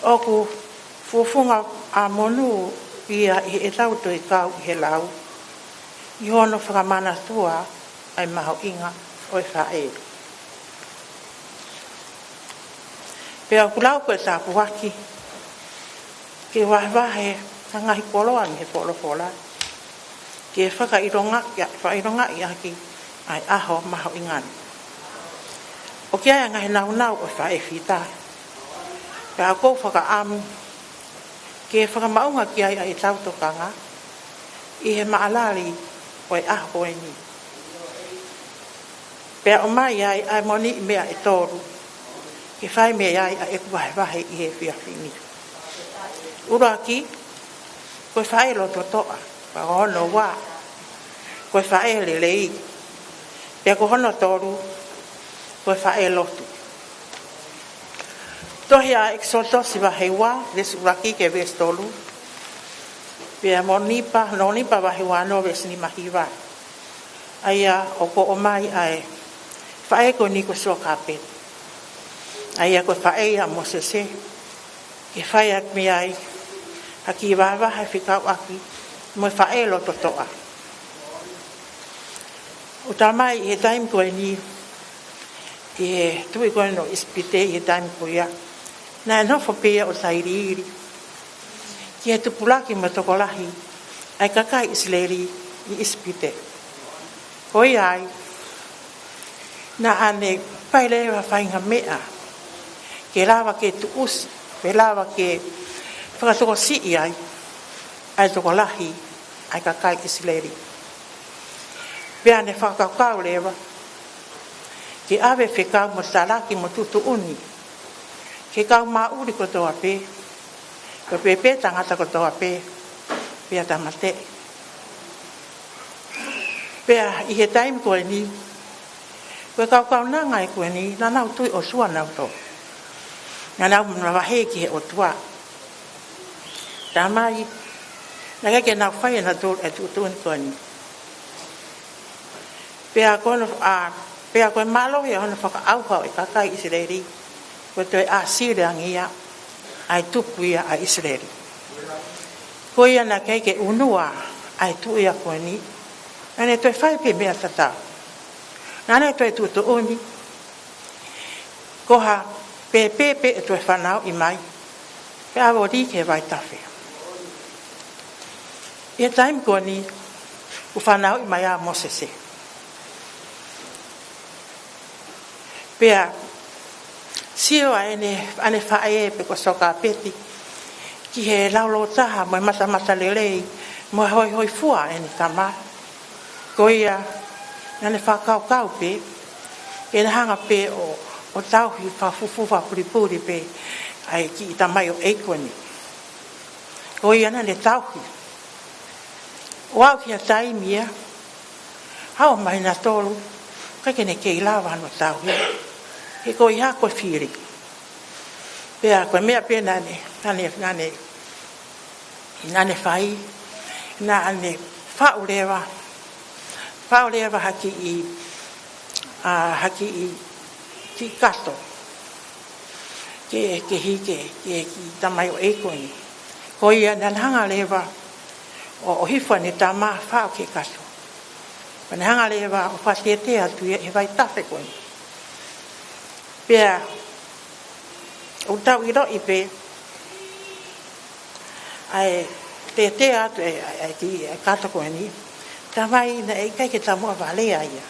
ʻOku fufunga ʻa monū ia ʻi heʻetau toe kau ʻi he lau, ʻi hono fakamanatua ʻa e mahuʻinga ʻo e faʻē. Pea ʻoku lau ko e tāpuaki ke vahevahe ʻa e ngaahi koloa mei he folofola, ke fakaʻilonga, fakaʻilongaʻi ʻaki ʻa e ʻaho mahuʻinga ni. ʻOku ʻi ai ʻa e ngaahi nāunau ʻo e faʻē fita. Pea ʻoku ou fakaʻamu ke fakamaʻunga ki ai ʻa ʻetau tokanga ʻi he maʻalali ʻo e ʻaho ko eni. Pea ʻomai ai ʻa e moni meʻa ʻe tolu ke fai mei ai ʻa ʻeku vahevahe ʻi he efiafi ni. ʻUluaki, ko e faʻē loto toʻa, pea ko hono ua, ko e faʻē lelei, pea ko hono tolu, ko e faʻē lotu. Tohi ʻa ʻEkisoto vahe ua, veesi ʻuluaki ki he veesi tolu. Pea mo Nōmipa, Nōmipa vahe ua ono veesi nima hiva. ʻA ia ʻoku ʻomai ʻa e faʻē ko eni ko Sōkapeti. ʻA ia ko e faʻē ia ʻa Mōsese, ke fai atu mei ai ha kiʻi vahevahe fekauʻaki mo e faʻē loto toʻa. ʻOku talamai ʻi he taimi ko eni, ʻi he tuʻi ko eni ʻo ʻIsipite ʻi he taimi ko ia, naʻe nofo pē ia ʻo tailiili ki he tupulaki mo e tokolahi ʻa e kakai ʻIsileli ʻi ʻIsipite. Ko ia ai, naʻa ne fai leva ha faʻahinga meʻa ke lava ke tuʻusi, ke lava ke fakatokosiʻi ai ʻa e tokolahi ʻa e kakai ʻIsileli. Pea ne fakakaukau leva ke ʻave fekau mo talaki mo tuʻutuʻuni ki he kau māʻuli kotoa pē, ko e pēpē tangata kotoa pē, pea tāmateʻi. Pea ʻi he taimi ko eni, ko e kau kaunanga ē ko eni, naʻa nau tui ʻOtua nautolu. Naʻa nau mavahe ki he ʻOtua. Talamai, naʻe ʻikai ke nau fai ʻe nautolu e tuʻutuʻuni ko eni. Pea ko hono, ʻa, pea ko e mālohi ʻo hono fakaʻauha ʻo e kakai ʻIsileli, ko e toe ʻāsili ange ia ʻa e tupu ia ʻa ʻIsileli. Ko ia naʻe ʻikai ke ʻunua ʻa e tuʻi ia ko eni, naʻa ne toe fai pē meʻa tatau. Naʻa ne toe tuʻutuʻuni, ko ha pēpē pē ʻe toe fanauʻi mai, pea ʻave ʻo lī ki he vaitafe. ʻI he taimi ko eni, kuo fanauʻi mai ʻa Mōsese. Pea sio ʻa ʻene, ʻene faʻē pe ko Siokapeti ki he laulōtaha mo e matamatalelei mo e hoihoifua ʻene tama. Ko ia, naʻa ne fakakaukau pē ke ne hanga pē ʻo, ʻo tauhi fakafufū fakapulipuli pē ʻa e kiʻi tamaioʻeiki ko eni. Ko ia naʻa ne tauhi. ʻO aʻu ki he taimi ia, ʻaho ʻo māhina tolu, ʻikai ke ne kei lava hano tauhi. He ko ia ko e fili. Pea ko e meʻa pē naʻa ne, naʻa ne, naʻa ne, naʻa ne fai, naʻa ne faʻu leva, faʻu leva ha kiʻi, ʻa, ha kiʻi, kiʻi kato ke, ke hiki, ke, ke tamaioʻeiki ko eni. Ko ia naʻa ne hanga leva ʻo, ʻo hifo ʻene tama faʻu ki he kato. Pea ne hanga leva ʻo fakatētē atu ia he vaitafe ko eni. Pea ʻoku tau ʻiloʻi pē ʻa e tētē atu ʻa e, ʻa e, ʻa e kiʻi, ʻa e kato ko eni. Talamai naʻe ʻikai ke taumuʻa valea ia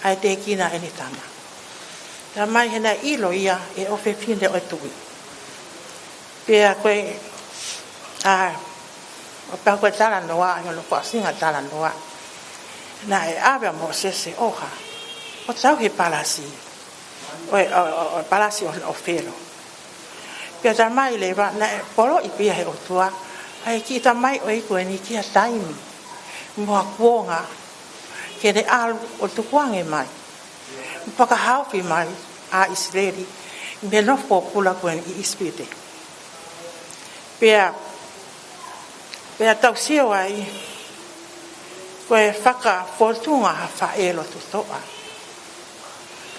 ʻa e tēkina ʻene tama. Talamai he naʻe ʻilo ia ʻe he ʻofefine ʻo e tuʻi. Pea ko e, ʻa, ʻo pau ko e talanoa, ʻi hono fakaʻosinga talanoa, naʻe ʻave ʻa Mōsese ʻo hā, ʻo tauhi e palasi, ʻo e, ʻo, ʻo, ʻo e palasi ʻo, ʻo Felo. Pea talamai leva naʻe poloʻi pē ia ʻe he ʻOtua ʻa e kiʻi tamaioʻeiki ko eni ki ha taimi mo ha kuonga ke ne ʻalu ʻo tukuange mai, fakahaofi mai ʻa ʻIsileli mei he nofo pōpula ko eni ʻi ʻIsipite. Pea, pea tau sio ai, ko e fakafōtunga ha faʻē loto toʻa,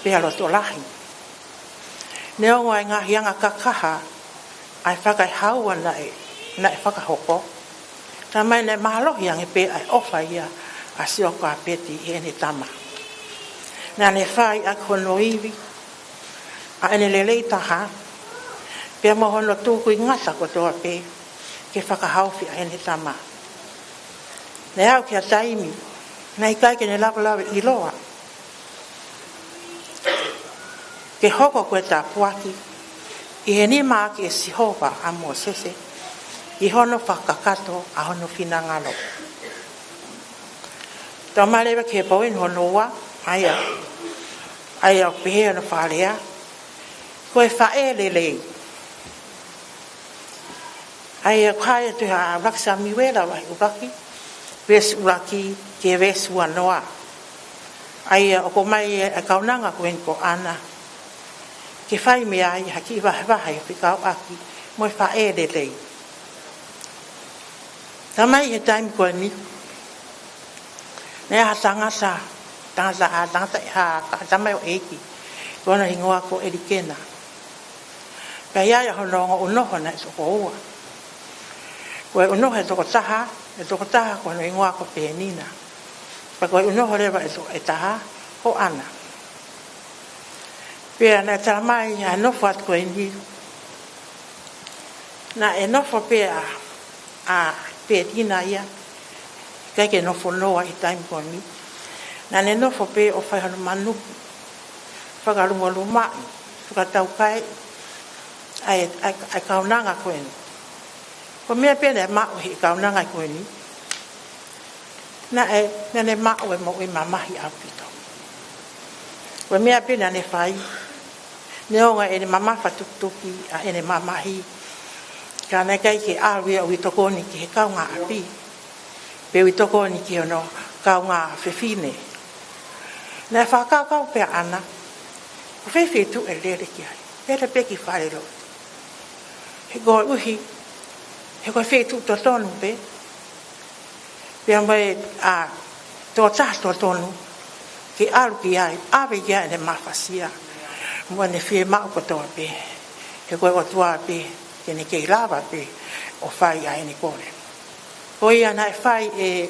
pea loto lahi. Neongo ʻa e ngaahi anga kakaha ʻa e fakaʻehaua naʻe, naʻe fakahoko, talamai naʻe mālohi ange pē ʻa e ʻofa ia ʻa Siokapeti ʻi heʻene tama. Naʻa ne fai ʻaki hono ivi ʻa ʻene lelei taha, pea mo hono tukuingata kotoa pē ke fakahaofi ʻa ʻene tama. Naʻe aʻu ki ha taimi naʻe ʻikai ke ne lavelave ʻiloa ke hoko ko e tāpuaki ʻi he nima ʻaki ʻe Sihova ʻa Mōsese ʻi hono fakakakato ʻa hono finangalo. Tau māleva ki he poini hono ua, ʻa ia, ʻa ia ʻoku pehē hono fakalea, ko e faʻē lelei. ʻA ia ʻoku hā atu he ʻuluaki Samuela vahe ʻuluaki, veesi ʻuluaki ki he veesi uanoa. ʻA ia ʻoku ʻomai ʻe he kaunanga ko eni ko ʻAna ke fai mei ai ha kiʻi vahevahe fekauʻaki mo e faʻē lelei. Talamai he taimi ko eni, naʻe ʻi ai ha tangata, tangata, ʻa, tangata, ha, ha tamaioʻeiki, ko hono hingoa ko ʻElikena. Pea ʻi ai hono ongo ʻunoho naʻe toko ua. Ko e ʻunoho ʻe toko taha, ʻe toko taha ko hono hingoa ko Penina. Pea ko e ʻunoho leva ʻe to-, ʻe taha ko ʻAna. Pea naʻe talamai ʻa e nofo atu ko eni, naʻe nofo pē ʻa, ʻa Penina ia, ʻikai ke nofo noa ʻi he taimi ko eni. Naʻa ne nofo pē ʻo fai hono manuki, fakalumolumaʻi, fakataukaeʻi ʻa e, ʻa e, ʻa e kaunanga ko eni. Ko e meʻa pē naʻe maʻu ʻe he kaunanga ko eni, naʻe, naʻa ne maʻu e moʻui mamahi ʻaupito. Ko e meʻa pē naʻa ne fai, neongo ʻene mamafa tukituki ʻa ʻene mamahi, ka naʻe ʻikai ke ʻalu ia ʻo ui tokoni ki he kaungāʻapi, pe ui tokoni ki hono kaungā fefine. Naʻe fakakaukau pē ʻa ʻAna, ko fē feituʻu ʻe lele ki ai? Lele pē ki falelotu. He koeʻuhi, he ko e feituʻu totonu pē, pea mo e, ʻa, tokotaha totonu ke ʻalu ki ai, ʻave ia ʻene mafasia mo ʻene fiemaʻu kotoa pē. He ko e ʻOtua pē te ne kei lava pē ʻo fai ʻa ʻene kole. Ko ia naʻe fai ʻe,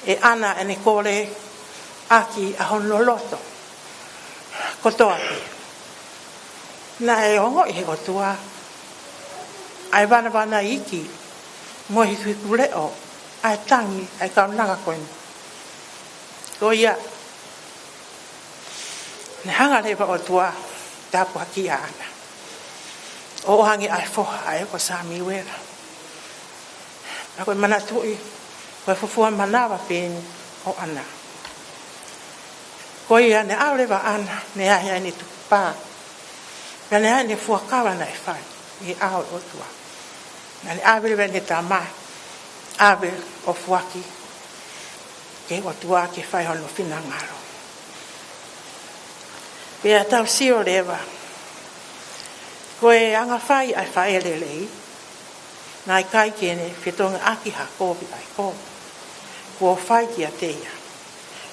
ʻe ʻAna ʻene kole ʻaki ʻa hono loto kotoa pē. Naʻe ongoʻi ʻe he ʻOtua ʻa e vanavanaiki mo e hikuhikuleʻo ʻa e tangi ʻa e kaunanga ko eni. Ko ia, naʻe hanga leva ʻe he ʻOtua ʻo tāpuakiʻi ʻa ʻAna ʻo ʻoange ʻa e foha ʻa ia ko Samiuela. Pea ko e manatuʻi, ko e fuofua manava pē eni ʻo ʻAna. Ko ia naʻe ʻalu leva ʻa ʻAna, naʻe ʻi ai ʻene tukupā, pea naʻe ʻi ai ʻene fuakava naʻe fai ʻi he ʻao ʻo e ʻOtua. Naʻa ne ʻave leva ʻene tama, ʻave ʻo foaki ki he ʻOtua ke fai hono finangalo. Pea tau sio leva, ko e anga fai ʻa e faʻē lelei, naʻe ʻikai ke ne fetongiʻaki ha kovi ʻa e kovi kuo fai kiate ia.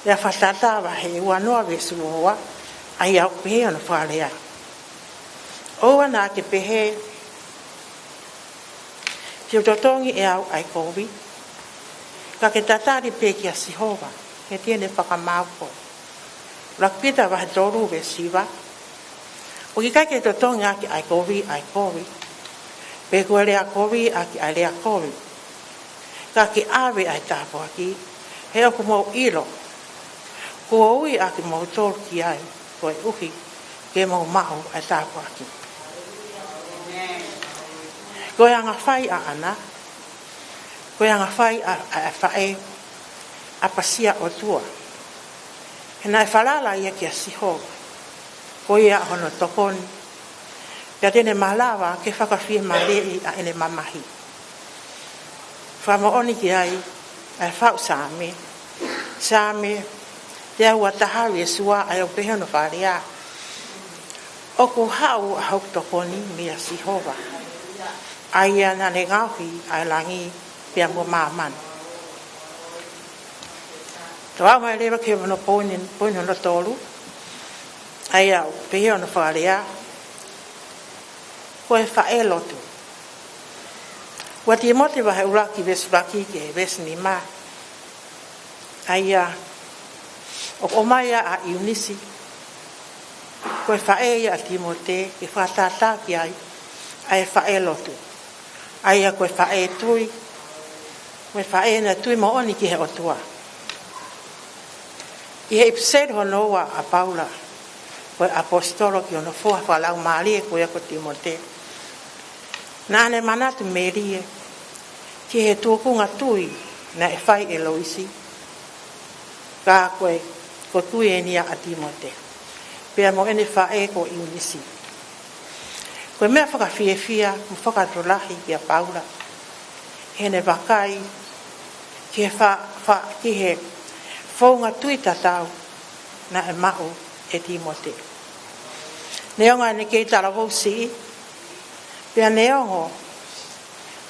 ʻI he Fakatātā vahe ua noa veesi ua ua, ʻa ia ʻoku pehē hono fakalea: ʻOua naʻa ke pehē, te u totongi ʻe au ʻa e kovi, ka ke tatali pē kia Sihova, he te ne fakamaau koe. ʻUluaki Pita vahe tolu veesi hiva: ʻOku ʻikai ke totongi ʻaki ʻa e kovi ʻa e kovi, pe ko e lea kovi ʻaki ʻa e lea kovi, ka ke ʻave ʻa e tāpuaki, he ʻoku mou ʻilo kuo ui ʻa kimoutolu ki ai, koeʻuhi ke mou maʻu ʻa e tāpuaki. Ko e anga fai ʻa ʻAna, ko e anga fai ʻa, ʻa, ʻa e faʻē ʻapasia ʻOtua. He naʻe falala ia kia Sihova, ko ia hono tokoni, pea te ne malava ke fakafiemālieʻi ʻa ʻene mamahi. Fakamoʻoni ki ai ʻa e faʻu Saame, Saame teau ua taha veesi ua, ʻa ia ʻoku pehē hono fakalea: ʻOku haʻu ʻa hoku tokoni meia Sihova, ʻa ia naʻa ne ngaohi ʻa e langi pea mo māmani. Tau aʻu mai leva ki hono poini, poini hono tolu, ʻa ia ʻoku pehē hono fakalea: Ko e faʻē lotu. Ua Tīmote vahe ʻuluaki veesi ʻuluaki ki he veesi nima, ʻa ia ʻoku ʻomai ai ʻa ʻIunisi, ko e faʻē ia ʻa Tīmote, ke fakatātā ki ai ʻa e faʻē lotu, ʻa ia ko e faʻē tui, ko e faʻē naʻe tui moʻoni ki he ʻOtua. ʻI he ʻipiseli hono ua ʻa Paula, ko e ʻaposetolo, ki hono foha fakalaumālie ko ia ko Tīmote, naʻa ne manatu melie ki he tūkunga tui naʻe fai ʻe Loisi, ka ko e, ko e kui eni ia ʻa Tīmote, pea mo ʻene faʻē ko ʻIunisi. Ko e meʻa fakafiefia mo fakatokolahi kia Paula, heʻene vakai ki he fa-, fa-, ki he founga tui tatau naʻe maʻu ʻe Tīmote. Neongo ʻene kei talavou siʻi, pea neongo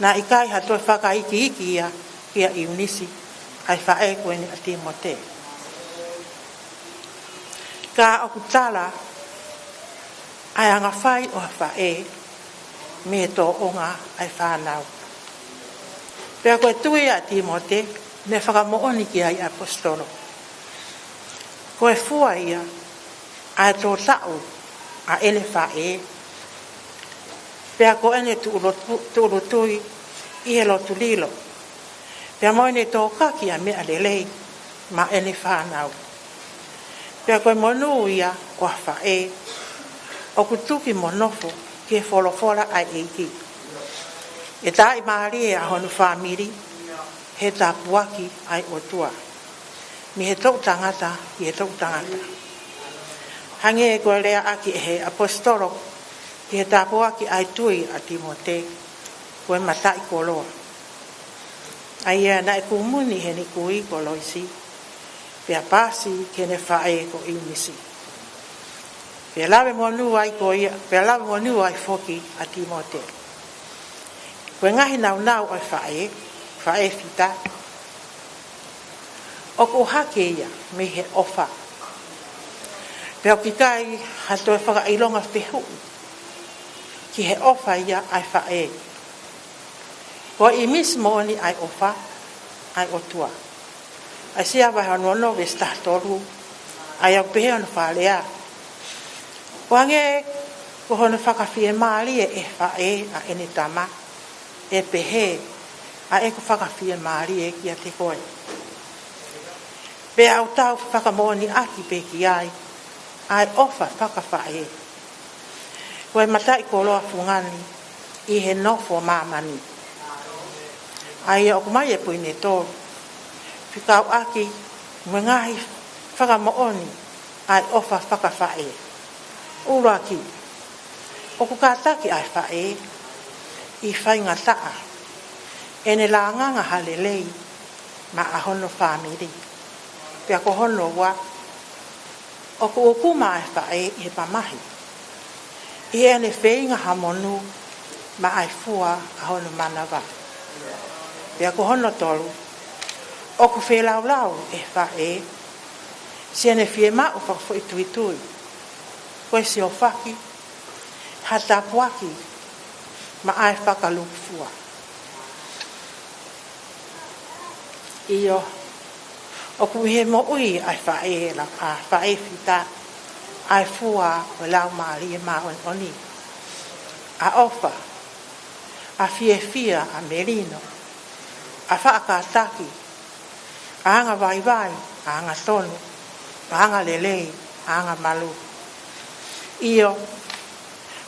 naʻe ʻikai ha toe fakaikiiki ia kia ʻIunisi, ʻa e faʻē ko eni ʻa Tīmote, ka ʻoku tala ʻa e anga fai ʻo ha faʻē mei he tōʻonga ʻa e fānau. Pea ko e tui ʻa Tīmote, ne fakamoʻoni ki ai ʻaposetolo. Ko e fua ia, ʻa e tō taʻu, ʻa ʻene faʻē. Pea ko ʻene tuʻulotu-, tuʻulotui, ʻi he lotu lilo. Pea mo ʻene tōkaki ʻa e meʻa lelei, maʻa ʻene fānau. Pea ko e monū ia ʻo ha faʻē, ʻoku tuki mo nofo ki he folofola ʻa e ʻEiki. ʻE taaʻi mālie ʻa hono fāmili, he tāpuaki ʻa e ʻOtua. Mei he toʻu tangata, ki he toʻu tangata. Hangē ko e leaʻaki ʻe he ʻaposetolo, ki he tāpuaki ʻa e tui ʻa Tīmote, ko e mataʻikoloa. ʻA ia naʻe kūmuni heʻene kui ko Loisi, pea pasi ki heʻene faʻē ko ʻIunisi. Pea lave monū ai ko ia, pea lave monū ai foki ʻa Tīmote. Ko e ngaahi naunau ʻa e faʻē, faʻē fita. ʻOku ʻohake ia mei he ʻofa. Pea ʻoku ʻikai ha toe fakaʻilonga fehuʻi. Ki he ʻofa ia ʻa e faʻē. Ko e ʻīmisi moʻoni ʻa e ʻofa, ʻa e ʻOtua. ʻAisea vahe ono ono veesi taha tolu, ʻa ia ʻoku pehē hono fakalea. ʻO hangē ko hono fakafiemālie ʻe he faʻē ʻa ʻene tama, ʻe pehē, ʻa ʻeku fakafiemālie kiate koe. Pea ʻoku tau fakamoʻoniʻaki pē ki ai, ʻa e ʻofa fakafaʻē. Ko e mataʻikoloa fungani ʻi he nofo ʻa māmani. ʻA ia ʻoku ʻomai ʻe he poini ʻe tolu. Fekauʻaki mo e ngaahi fakamoʻoni ʻa e ʻofa fakafaʻē. ʻUluaki, ʻoku kātaki ʻa e faʻē ʻi he faingataʻa ʻene lānganga ha lelei maʻa hono fāmili. Pea ko hono ua, ʻoku ʻukuma ʻa e faʻē ʻi he mamahi. ʻI heʻene feinga ha monū maʻa e fua ʻa hono manava. Pea ko hono tolu, ʻoku feilaulau ʻe he faʻē, siʻene fiemaʻu fakafoʻituitui. Ko e siofaki, ha tāpuaki, maʻa e fakalūkufua. ʻIo, ʻoku ʻi he moʻui ʻa e faʻē la-, ʻa e faʻē fita, ʻa e fua ʻo e Laumālie Māʻoniʻoni. ʻA e ʻofa, ʻa e fiefia, ʻa e melino, ʻa e faʻa kātaki, ʻa e anga vaivai, ʻa e anga tonu, ʻa e anga lelei, ʻa e anga malū. ʻIo,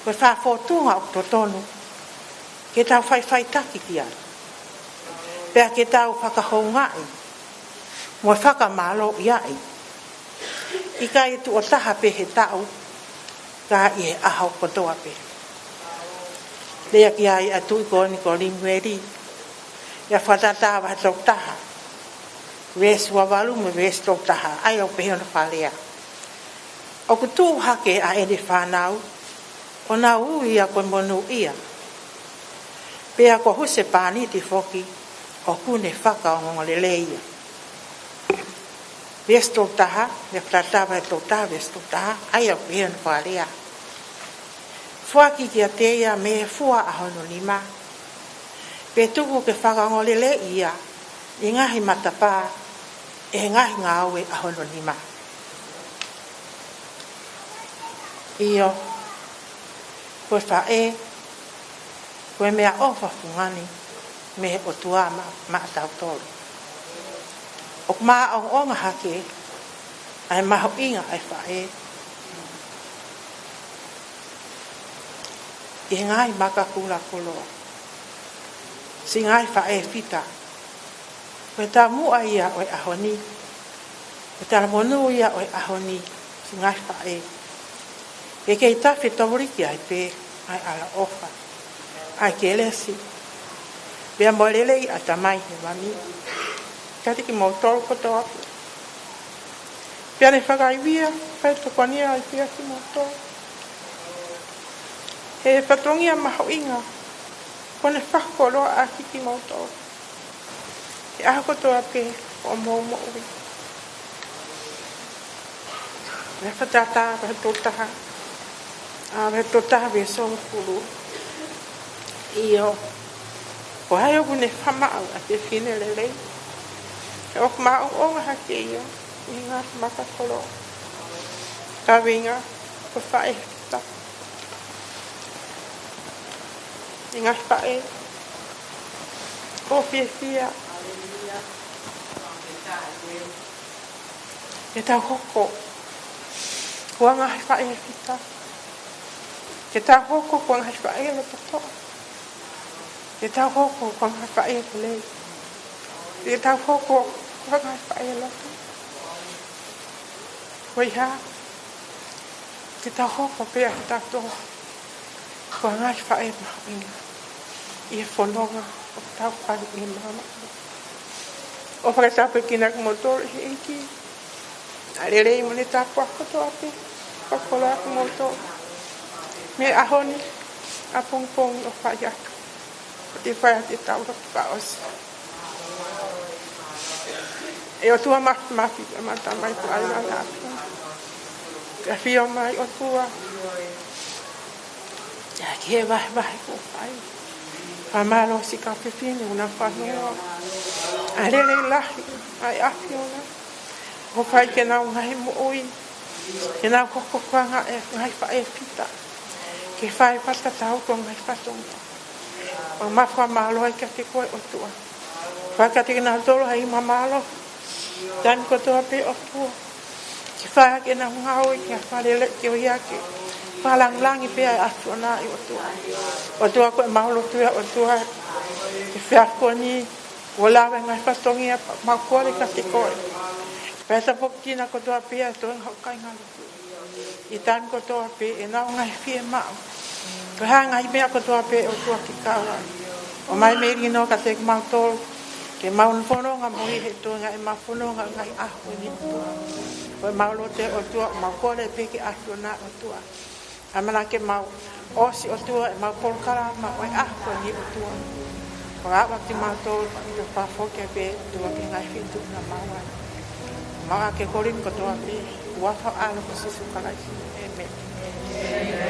ko e fā fōtunga ʻoku totonu ke tau faʻifaʻitaki ki ai. Pea ke tau fakahoungaʻi mo fakamālōʻiaʻi. ʻIkai tuʻo taha pē he taʻu, ka ʻi he ʻaho kotoa pē. Lea ki ai ʻa e tuʻi ko eni ko Limueli, ʻi he Fakatātā vahe tolu taha, veesi ua valu mo e veesi tolu taha, ʻa ia ʻoku pehē hono fakalea. ʻOku tuʻu hake ʻa ʻene fānau, ʻo nau ui ia ko e monūʻia. Pea ko e husepāniti foki, ʻoku ne fakaongoongolelei ia. Veesi tolu taha, ʻi he Fakatātā vahe tolu taha, veesi tolu taha, ʻa ia ʻoku pehē hono fakalea. Foaki kiate ia mei he fua ʻa hono nima. Pea tuku ke fakaongoongoleleiʻi ia ʻi he ngaahi matapā ʻe he ngaahi ngāue ʻa hono nima. ʻIo, ko e faʻē, ko e meʻaʻofa fungani mei he ʻOtua maʻa, maʻatautolu. ʻOku māʻongoʻonga hake ʻa e mahuʻinga ʻa e faʻē ʻi he ngaahi maka kula koloa. Siʻi ngaahi faʻē fita. Ko e taumuʻa ia ʻo e ʻaho ni. Ko e talamonū ia ʻo e ʻaho ni, siʻi ngaahi faʻē. Ke kei tafe tauliki ai pē ʻa e ʻaloʻofa, ʻa e kelesi, pea mo e lelei ʻa e Tamai Hēvani kiate kimoutolu kotoa pē. Pea ne fakaivia, fai tokoni ai pē kimoutolu. He fatongia mahuʻinga, kuo ne fakakoloaʻaki kimoutolu he ʻaho kotoa pē ʻo hoʻomou moʻui. Mei he Fakatātā vahe tolu taha, ʻa, vahe tolu taha veesi hongofulu. ʻIo, ko hai ʻoku ne fakamaʻu ʻa e fefine lelei? ʻOku maʻu ʻo ngaahi hake ʻio, ʻi he ngaahi maka kolo. Kaveinga, ko e faʻē fita. ʻI he ngaahi faʻē, ʻoku fiefia ke tau hoko ko e ngaahi faʻē fita. Ke tau hoko ko e ngaahi faʻē lototoʻa. Ke tau hoko ko e ngaahi faʻē lelei. Ke tau hoko ko e ngaahi faʻē lotu. Ko e hā? Ke tau hoko pē ʻa kitautolu ko e ngaahi faʻē mahuʻinga ʻi he fononga ʻoku tau fai ʻi māmani. ʻOku fakatapu ki he kinautolu ʻi he ʻEiki. ʻA e lelei mo e tāpuaki kotoa pē, fakakoloa kimoutolu mei he ʻaho ni, ʻapongipongi ʻo fai atu. Ko e fai atu ʻetau lotu fakaʻosi. ʻE ʻOtua Māfimafi, ʻa e Tamai ko e ʻAlo ʻo e ʻAfiona. Ke ʻafio mai ʻOtua ʻi he vahevahe kuo fai. Fakamālō siʻi kau fefine ʻoku nau fanongo. ʻA e lelei lahi ʻa e ʻAfiona. ʻOku fai ke nau ngaahi moʻui. Ke nau hoko ko e ngaahi, ngaahi faʻē fita. Ke fai fakatatau ko e ngaahi fatongia. ʻOku mau fakamālō ai kiate koe ʻOtua. Fai kiate kinautolu ha nima mālohi. Taimi kotoa pē ʻOtua. Ke fai ke nau ngāue ke fakalele ke ʻoiauē. Fakalāngilangi pē ʻa e ʻAfiona ʻi ʻOtua. ʻOtua ko e mau lotu ia ʻOtua. Ke fai ko eni. Kuo lava e ngaahi fatongia pea mau kole kiate koe. Pea tafoki kinautolu kotoa pē ʻa e toenga ʻo e kāinga lotu. ʻI he taimi kotoa pē ʻenau ngaahi fiemaʻu. Ko e hā e ngaahi meʻa kotoa pē ʻOtua ke kau ai. ʻOmai melino kiate kimautolu. Ke mau fononga mo ʻi he toenga ʻemau fononga ngaahi ʻaho ko eni ʻOtua. Ko e mau lotu ʻOtua, mau kole pē ki he ʻAfiona ʻOtua. ʻAmanaki ke mau ʻosi ʻOtua ʻemau polokalama ʻo e ʻaho ko eni ʻOtua. Ko e ʻaho kimautolu, pea ke fakafoki pē ʻOtua ki he ngaahi feituʻu naʻa mau ʻi ai. Mau ʻoatu e kole ni kotoa pē, ʻi he huafa ʻo ho ʻAlo ko Sīsū Kalaisi. ʻĒmeni.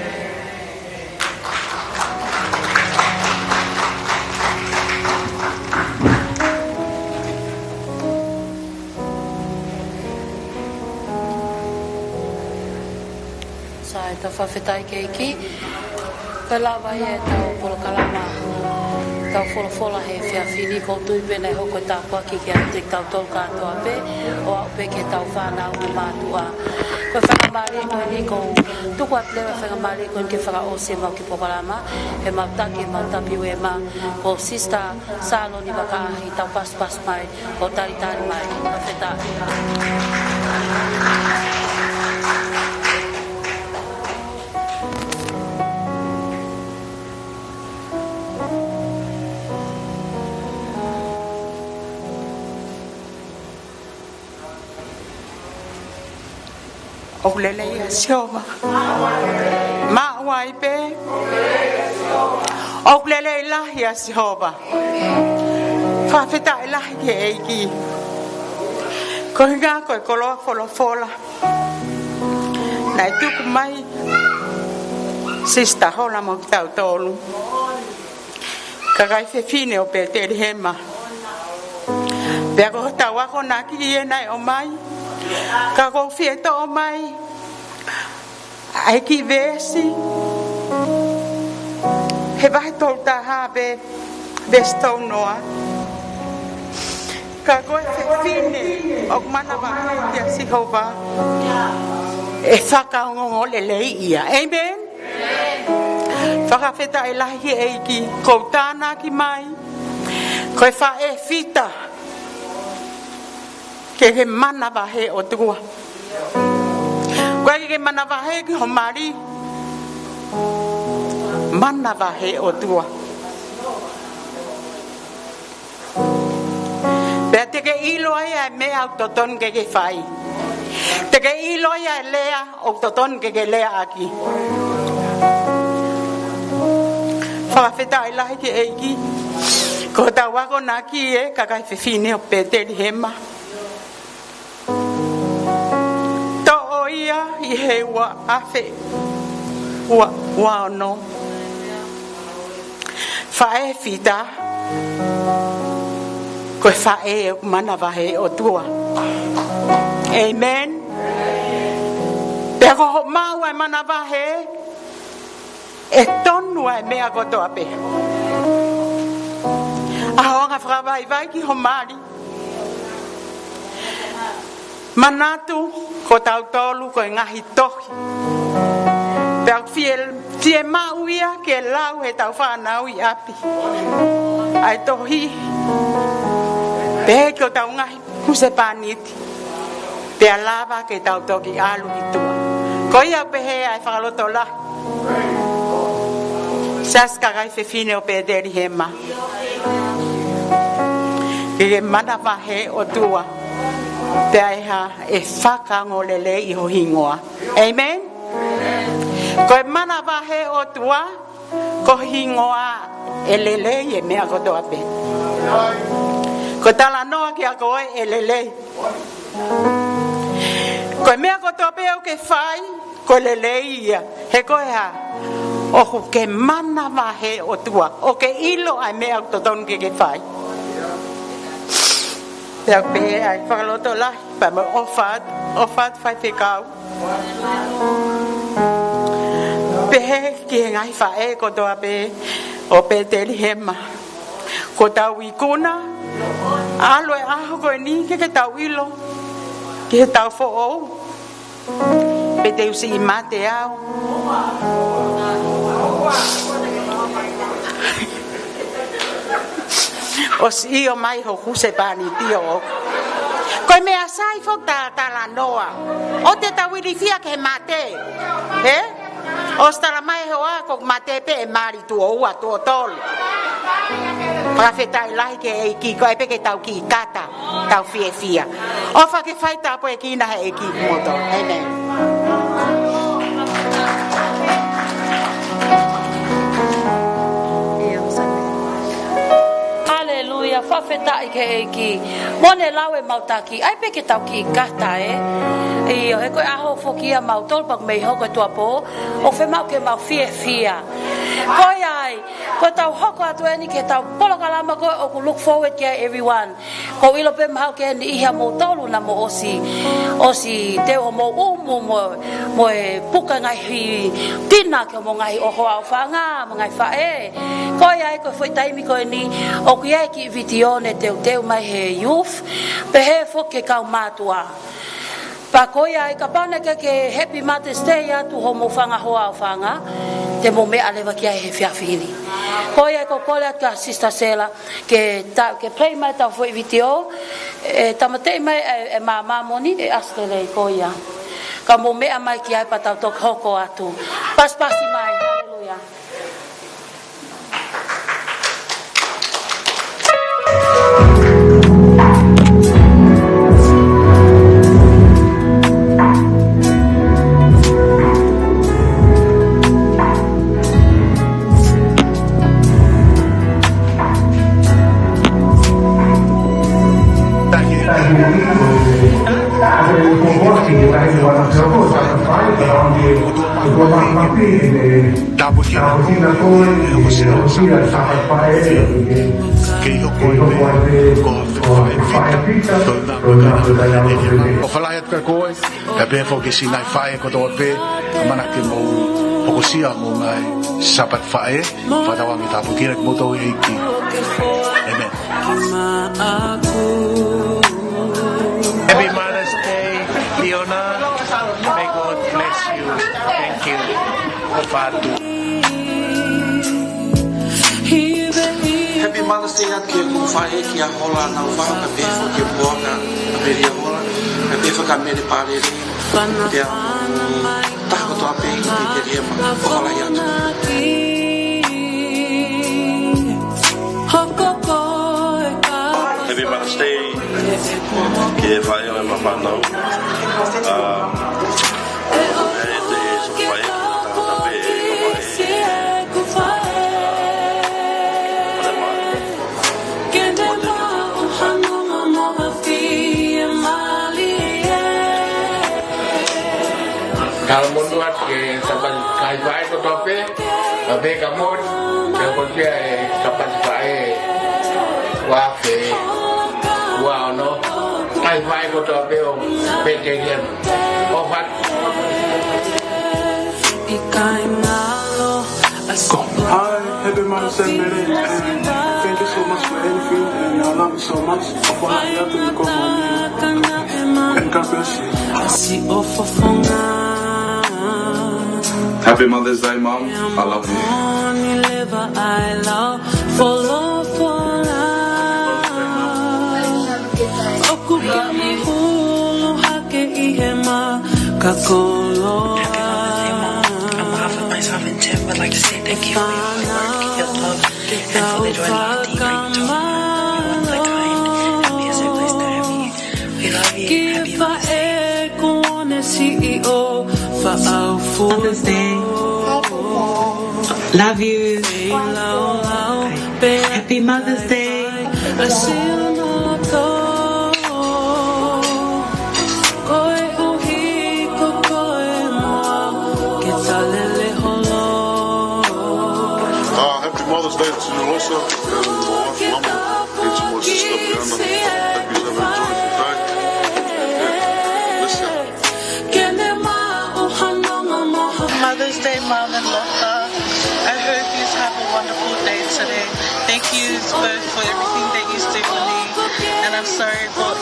Sai, tau fakafetaʻi ki he ʻEiki. Ko e lava ia ʻetau polokalama, tau folofola he efiafi ni, ʻoku ou tui pē naʻe hoko e tāpuaki kiate kitautolu kātoa pē, ʻo aʻu pē ki heʻetau fānau mo mātuʻa. Ko e faingamālie ko eni ʻoku ou tuku atu leva e faingamālie ko eni ke fakaʻosi ʻemau kiʻi polokalama, he mau taki, mau tapu ē ma, ko Sister Sāloni Vakaʻahi, tau pasupasu mai, ʻo talitali mai, fakafetaʻi. ʻOku lelei ʻa Sihova. Maʻu ai pē. ʻOku lelei lahi ʻa Sihova. Fakafetaʻi lahi ki he ʻEiki. Ko e ʻuhinga ko e koloa folofola naʻe tuku mai Sister Hola mo kitautolu. Kakai fefine ʻo Petelihema. Pea ko hotau akonaki ē naʻe ʻomai. Ka ʻoku ou fie toʻo mai ʻa e kiʻi veesi he vahe tolu taha pē veesi tolu noa. Ka ko e fefine ʻoku manavahē kia Sihova ʻe fakaongoongo lelei ia. ʻĒmeni. Fakafetaʻi lahi ki he ʻEiki, ʻoku ou tānaki mai. Ko e faʻē fita ke ke manavahē ʻOtua. ʻOua ʻe ke manavahē ki ho mali. Manavahē ʻOtua. Pea te ke ʻilo ai ʻa e meʻa ʻoku totonu ke ke fai. Te ke ʻilo ai ʻa e lea ʻoku totonu ke ke leaʻaki. Fakafetaʻi lahi ki he ʻEiki. Ko hotau akonaki ē kakai fefine ʻo Petelihema. Toʻo ia ʻi he ua afe ua, ua ono. Faʻē fita, ko e faʻē ʻoku manavahē ʻOtua. ʻĒmeni. Pea ko hoʻo maʻu ʻa e manavahē, ʻe tonu ʻa e meʻa kotoa pē. ʻAho anga fakavaivai ki ho mali. Manatu ko tautolu ko e ngaahi tohi. Pea ʻoku fie, fiemaʻu ia ke lau heʻetau fānau ʻi ʻapi ʻa e tohi. Pehē ki hotau ngaahi husepāniti. Pea lava ke tau toki ʻalu ki tuʻa. Ko ia ʻoku pehē ʻa e fakalotolahi. Siasi kakai fefine ʻo Petelihema. Ke ke manavahē ʻOtua. Pea ʻe hā, ʻe fakaongo lelei ʻi ho hingoa. ʻĒmeni. Ko e manavahē ʻOtua, ko ho hingoa ʻe lelei e meʻa kotoa pē. Ko e talanoa kiate koe ʻe lelei. Ko e meʻa kotoa pē ʻoku ke fai, ko e lelei ia. He ko e hā, ʻoku ke manavahē ʻOtua, ʻoku ke ʻilo ʻa e meʻa ʻoku totonu ke ke fai. Pea pehē ʻa e fakalotolahi, pea mo e ʻofa atu, ʻofa atu faifekau. Pehē ki he ngaahi faʻē kotoa pē ʻo Petelihema. Ko ʻetau ikuna, ʻalu e ʻaho ko eni ke ke tau ʻilo ki heʻetau foʻou. Pe te u siʻi mate au. ʻOsi ʻio mai ho husepāniti ʻo. Ko e meʻa sai foki ʻeta talanoa. ʻOua te tau ilifia ki he mate. Ē? ʻOsi tala mai he hoa ko e mate pē ʻe mali tuʻo ua, tuʻo tolu. Fakafetaʻi lahi ki he ʻEiki, ko e pē ke tau kiʻi kata, tau fiefia. ʻOfa ke fai tāpuekina he ʻEiki kimoutolu. ʻĒmeni. Haleluia, fakafetaʻi ki he ʻEiki. Mo ʻene lau e mau taki, ʻai pē ke tau kiʻi kata ē. ʻIo, he ko e ʻaho foki ia mautolu pea ʻoku mei hoko e tuʻuapō, ʻoku fiemaʻu ke mau fiefia. Ko ia ai, ko ʻetau hoko atu eni ki heʻetau polokalama ko ē ʻoku look forward ki ai everyone. ʻOku ou ʻilo pē mahalo ko e niʻihi ʻia moutolu naʻa mou ʻosi, ʻosi teu hoʻomou ʻumu mo, mo e puka ngaahi tina ki hoʻomou ngaahi hoa ʻofaʻanga, mo e ngaahi faʻē. Ko ia ai ko e foʻi taimi ko eni, ʻoku ʻi ai e kiʻi vitiō ne teuteu mai he youth, pehē foki ki he kau mātuʻa. Pea ko ia ai kapau naʻe ʻikai ke happy Mother's Day atu hoʻomou fanga hoa ʻofaʻanga, te mou meʻa leva ki ai he efiafi ni. Ko ia ai ʻoku ou kole atu kia Sister Sela, ke ta, ke play mai ʻetau foʻi vitiō, ʻe tāmateʻi mai ʻe, ʻe Māmā Moni, ʻe Australia ko ia. Ka mou meʻa mai ki ai pea tau toki hoko atu. Pasipasi mai, haleluia. Tāpuekina koe, ʻe hokosia, hokosia e Sāpate Faʻē, ke hoko ai pē ko e faʻē fita, ko e nā ko e nā ko e nā. ʻOfa lahi atu kia koe, pea pehē foki ki he siʻi ngaahi faʻē kotoa pē, ʻamanaki ke mou hokosia homou ngaahi Sāpate Faʻē, fakatauange ke tāpuekina kimoutolu ʻe he ʻEiki. ʻĒmeni. Happy Mother's Day, Fiona. May God bless you. Thank you. ʻOfa atu. Happy Mother's Day atu ki heʻeku faʻē kia Hola Naufahu, pea pehē foki ki he poaka, ʻa Melia Hola, pea pehē foki kia Mele Palele, pea mo e taha kotoa pē ʻi Petelihema, ʻofa lahi atu. Happy Mother's Day ki he faʻē ʻo ʻema fānau. Um, Tau monū atu ki he Sāpate Faʻē kotoa pē, ʻa e pē ka moni. Pea ko ia e kapati faʻē ua afe ua ono, ngaahi faʻē kotoa pē ʻo Petelihema. ʻOfa. Hi, happy Mother's Day, Mele, and thank you so much for everything, and I love you so much. ʻOfa lahi atu mo e kau mōmia. And God bless you. Happy Mother's Day, Mom. I love you. Happy Mother's Day, Mom. On behalf of myself and Tim, would like to say thank you for your hard work, your love, and for the joy and laughter you bring to our family. You are the kind and beautiful place to have you. We love you. Happy Mother's Day. Mother's Day. Love you. Happy Mother's Day. Uh, happy Mother's Day to you also, and my wife Mama, and to my sister Brianna. Happy seventy-fifth birthday. Bless you. Mother's Day, Mom and Lofa. I hope you have a wonderful day today. Thank you both for everything that you do for me. And I'm sorry for, um,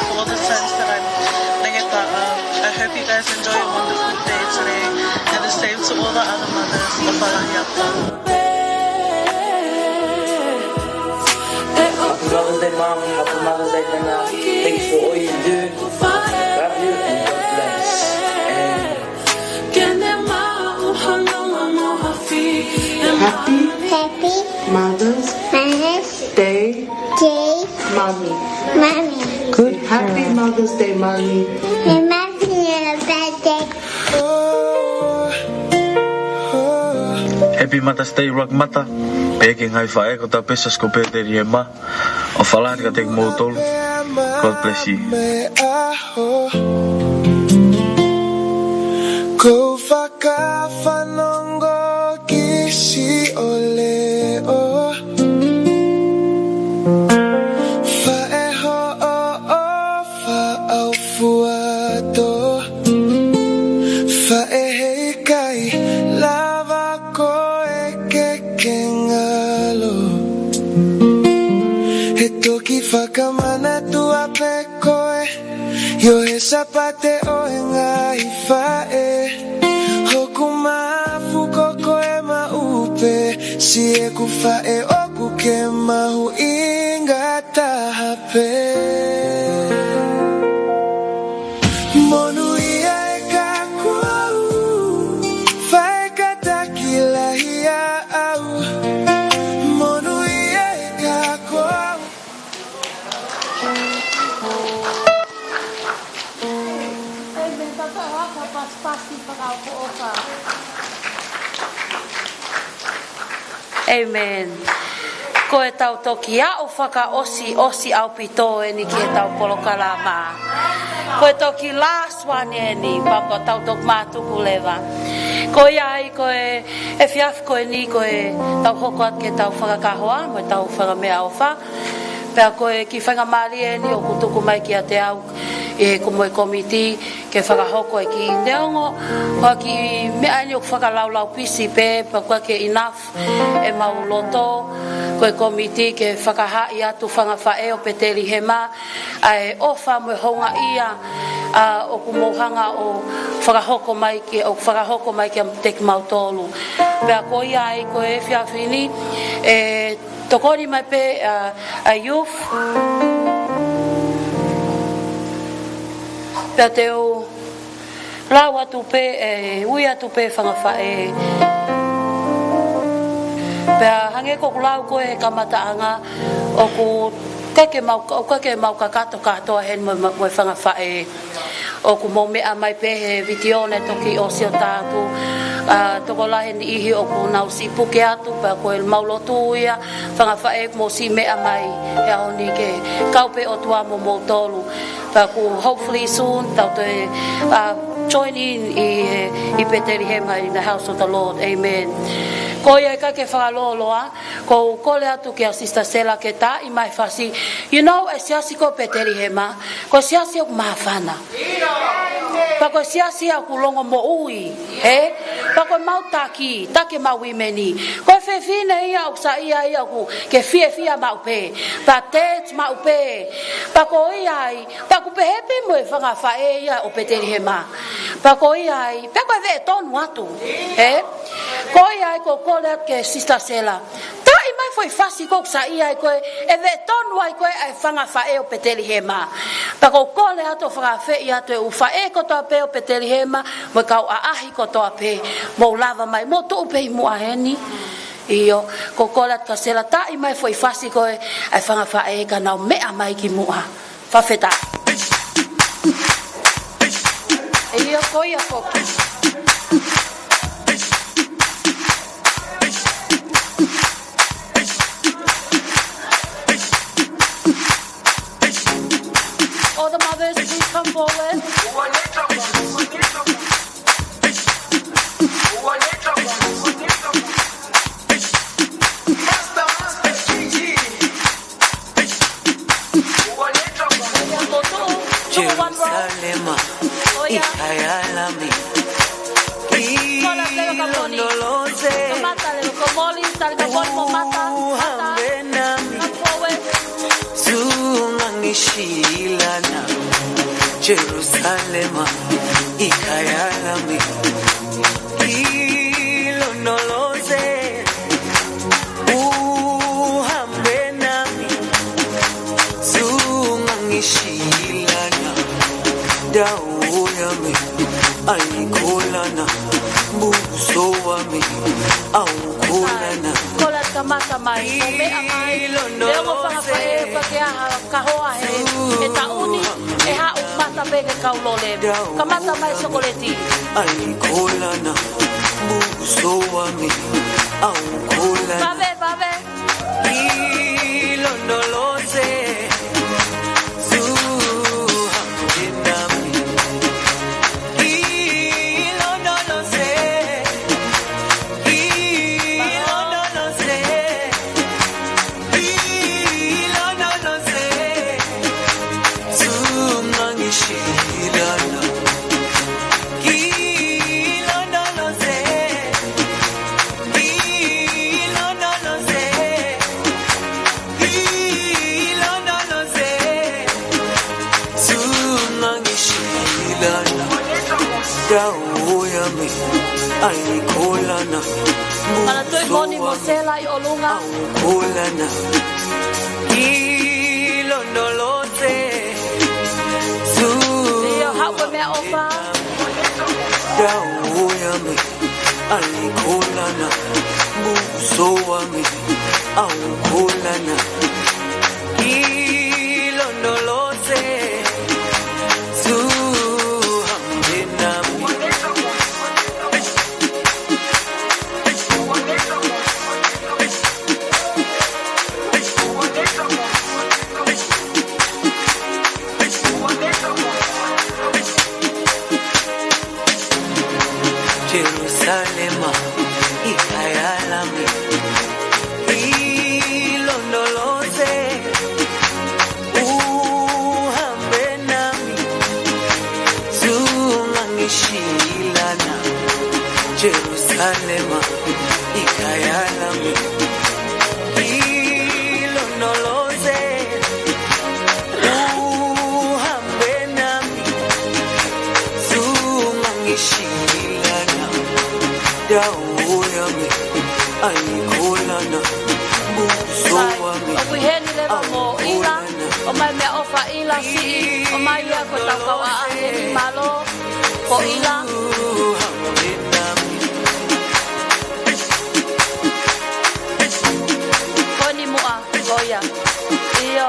for all the times that I'm negative, but, um, I hope you guys enjoy a wonderful day today. And the same to all the other mothers. ʻOfa lahi atu. Happy Mother's Day, Mom. Happy Mother's Day, Nana. Thank you for all you do. Love you and God bless. And Happy Happy Mother's Mother's Day, Day, Mommy. Mommy. Good. Happy Mother's Day, Mommy. Happy Mother's Day. Happy Mother's Day, Rock Mata. Pea ki he ngaahi faʻē kotoa pē ʻa Siaosi ko Petelihema. ʻOfa lahi atu kiate kimoutolu. God bless you. Ko e fakafanongo ki siʻo leʻo. Faʻē hoʻo ʻofa ʻaufuatō. Faʻē heʻikai lava koe ke ke ngalo. He toki fakamanatua pē koe. ʻIo, he Sāpate ʻo e ngaahi faʻē. Hoku mafu ko koe maʻu pē. Siʻeku faʻē ʻoku ke mahuʻinga taha pē. Monūʻia e kā ko au, faʻē kātaki lahi ʻaʻau. Monūʻia e kā ko au. ʻĒmeni. Ko ʻetau toki aʻu fakaʻosiʻosi ʻaupito eni ki heʻetau polokalama. Ko e toki last one eni, pea ko ʻetau toki mātuku leva. Ko ia ai ko e efiafi ko eni ko ʻetau hoko atu ki heʻetau fakakahoa mo ʻetau fakameʻaʻofa. Pea ko e kiʻi faingamālie eni ʻoku tuku mai kiate au ʻe he ko mo e kōmiti ke fakahoko e kiʻi neongo, ko e kiʻi meʻa eni ʻoku fakalaulaupisi pē, pea ʻoku ʻikai ke enough ʻemau loto, ko e kōmiti ke fakahaaʻi atu fanga faʻē ʻo Petelihema, ʻa e ʻofa mo e houngaʻia, ʻa, ʻoku mou hanga ʻo fakahoko mai ke, ʻo fakahoko mai kiate kimautolu. Pea ko ia ai ko e efiafi ni, ʻe tokoni mai pē, ʻa, ʻa e youth. Pea te u lau atu pē, ʻe, ui atu pē fanga faʻē. Pea hangē ko ʻeku lau ko ē he kamataʻanga, ʻoku ʻikai ke mau, ʻoku ʻikai ke mau kakato kātoa heni mo, mo, mo e fanga faʻē. ʻOku mou meʻa mai pē he vitiō naʻe toki ʻosi ʻo tā atu, ʻa, tokolahi e niʻihi ʻoku nau siʻi puke atu, pea ko ʻemau lotu ia, fanga faʻē ʻoku mou siʻi meʻa mai he ʻaho ni ke kau pē ʻOtua mo moutolu. Pea ʻoku hopefully soon, tau toe, ʻa, Join in ʻi, ʻi Petelihema, in the house of the Lord. Amen. Ko ia ʻikai ke fakalōloa, ʻoku ou kole atu kia Sister Sela ke taaʻi mai e fasi. You know, e siasi ko Petelihema, ko e siasi ʻoku māfana. Pea ko e siasi ʻoku longomoʻui, ē? Pea ko e mau taki, taki e mau uimeni. Ko e fefine ia ʻoku saiʻia ia ʻoku ke fiefia maʻu pē. Pea tete maʻu pē. Pea ko ia ai, pea ʻoku pehē pē mo e fanga faʻē ia ʻo Petelihema. Pea ko ia ai, pea ko e veʻe tonu atu, ē? Ko ia ai ʻoku ou kole atu kia Sister Sela. Taaʻi mai e foʻi fasi ʻoku saiʻia ai ko ē, ʻe veʻe tonu ai ko ē ʻa e fanga faʻē ʻo Petelihema. Pea ʻoku ou kole atu ʻo fakaafeʻi atu e ʻū faʻē kotoa pē ʻo Petelihema, mo e kau ʻaʻahi kotoa pē, mou lava mai, mou tuʻu pē ʻi muʻa heni. ʻIo, ʻoku ou kole atu kia Sela taaʻi mai e foʻi fasi ko ē ʻa e fanga faʻē ka nau meʻa mai ki muʻa. Fakafetaʻi. ʻIo, ko ia foki. All the mothers, please come forward. Jerusalema, ʻikai ala mei. Kamata leva ka moni. Kamata leva ka moni, tali ka moni mo mata. Mata. Come forward. Jerusalema, ʻikai ala mei. Ki lonolose, ʻo hambena mi, sungangi silana, dauʻi ʻa mi, ʻai kolana, buso ʻa mi, ʻau kolana. Kola kamata mai, mo meʻa mai, leongo fanga faʻē, pea ke aha, ka hoa he, he taʻu ni, ʻe haʻu mata pē ke kau lole. Kamata mai sokoleti. ʻAi kolana, buso ʻa mi, ʻau kolana. Vave, vave. ʻI lonolose, suha ʻena mi. ʻI lonolose, ʻi lonolose. Dauʻi ʻa mi, ʻai kolana. Mana toi moni mo Sela ʻi ʻolunga. Kolana. ʻI lonolose. Su. ʻIo, haʻu ko e meʻaʻofa. Dauʻi ʻa mi, ʻai kolana. Buso ʻa mi, ʻau kolana. ʻI lonolose. Su hambena mi. Jerusalema, ʻikai ala mei. ʻI lonolose, ʻo hambena mi, sungangi silana. Jerusalema, ʻikai ala mei. ʻI lonolose, ʻo hambena mi, sungangi silana. Dauʻi ʻa mi, ʻai kolana. Buso ʻa mi, ʻoku ʻi heni leva mo ʻIla, ʻomai meʻaʻofa ʻIla siʻi, ʻomai ia ko e tau kau ʻaʻahi ʻi mālō, ko ʻIla. Ko eni muʻa, ko ia. ʻIo.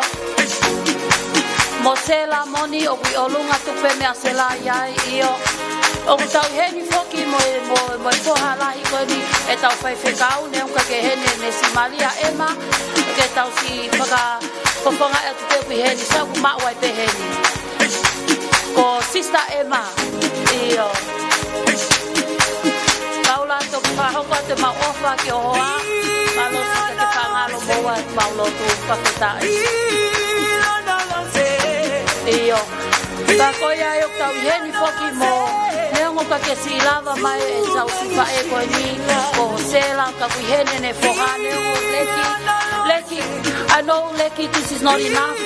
Mo Sela moni ʻoku ʻi ʻolunga tuku pē meʻa Sela ʻi ai, ʻio. ʻOku tau ʻi heni foki mo e, mo, mo e foha lahi ko eni ʻetau faifekau, neongo ʻikai ke ʻi heni ʻene siʻi Malia ʻEma, ke tau siʻi faka-, fakafofongaʻi atu pē ʻoku ʻi heni, sa ʻoku maʻu ai pē heni. Ko Sister Emma. ʻIo. Paula, toki fakahoko atu ʻemau ʻofa ki ho hoa. Mālō Sister ke fakangalo mo ua ʻemau lotu, fakafetaʻi. ʻIo. Ka ko ia ʻoku tau ʻi heni foki mo, neongo ʻoku ʻikai ke siʻi lava mai ʻetau siʻi faʻē ko eni, ko Sela, ka ʻoku ʻi heni ʻene foha, neongo Leki, Leki, I know Leki, this is not enough.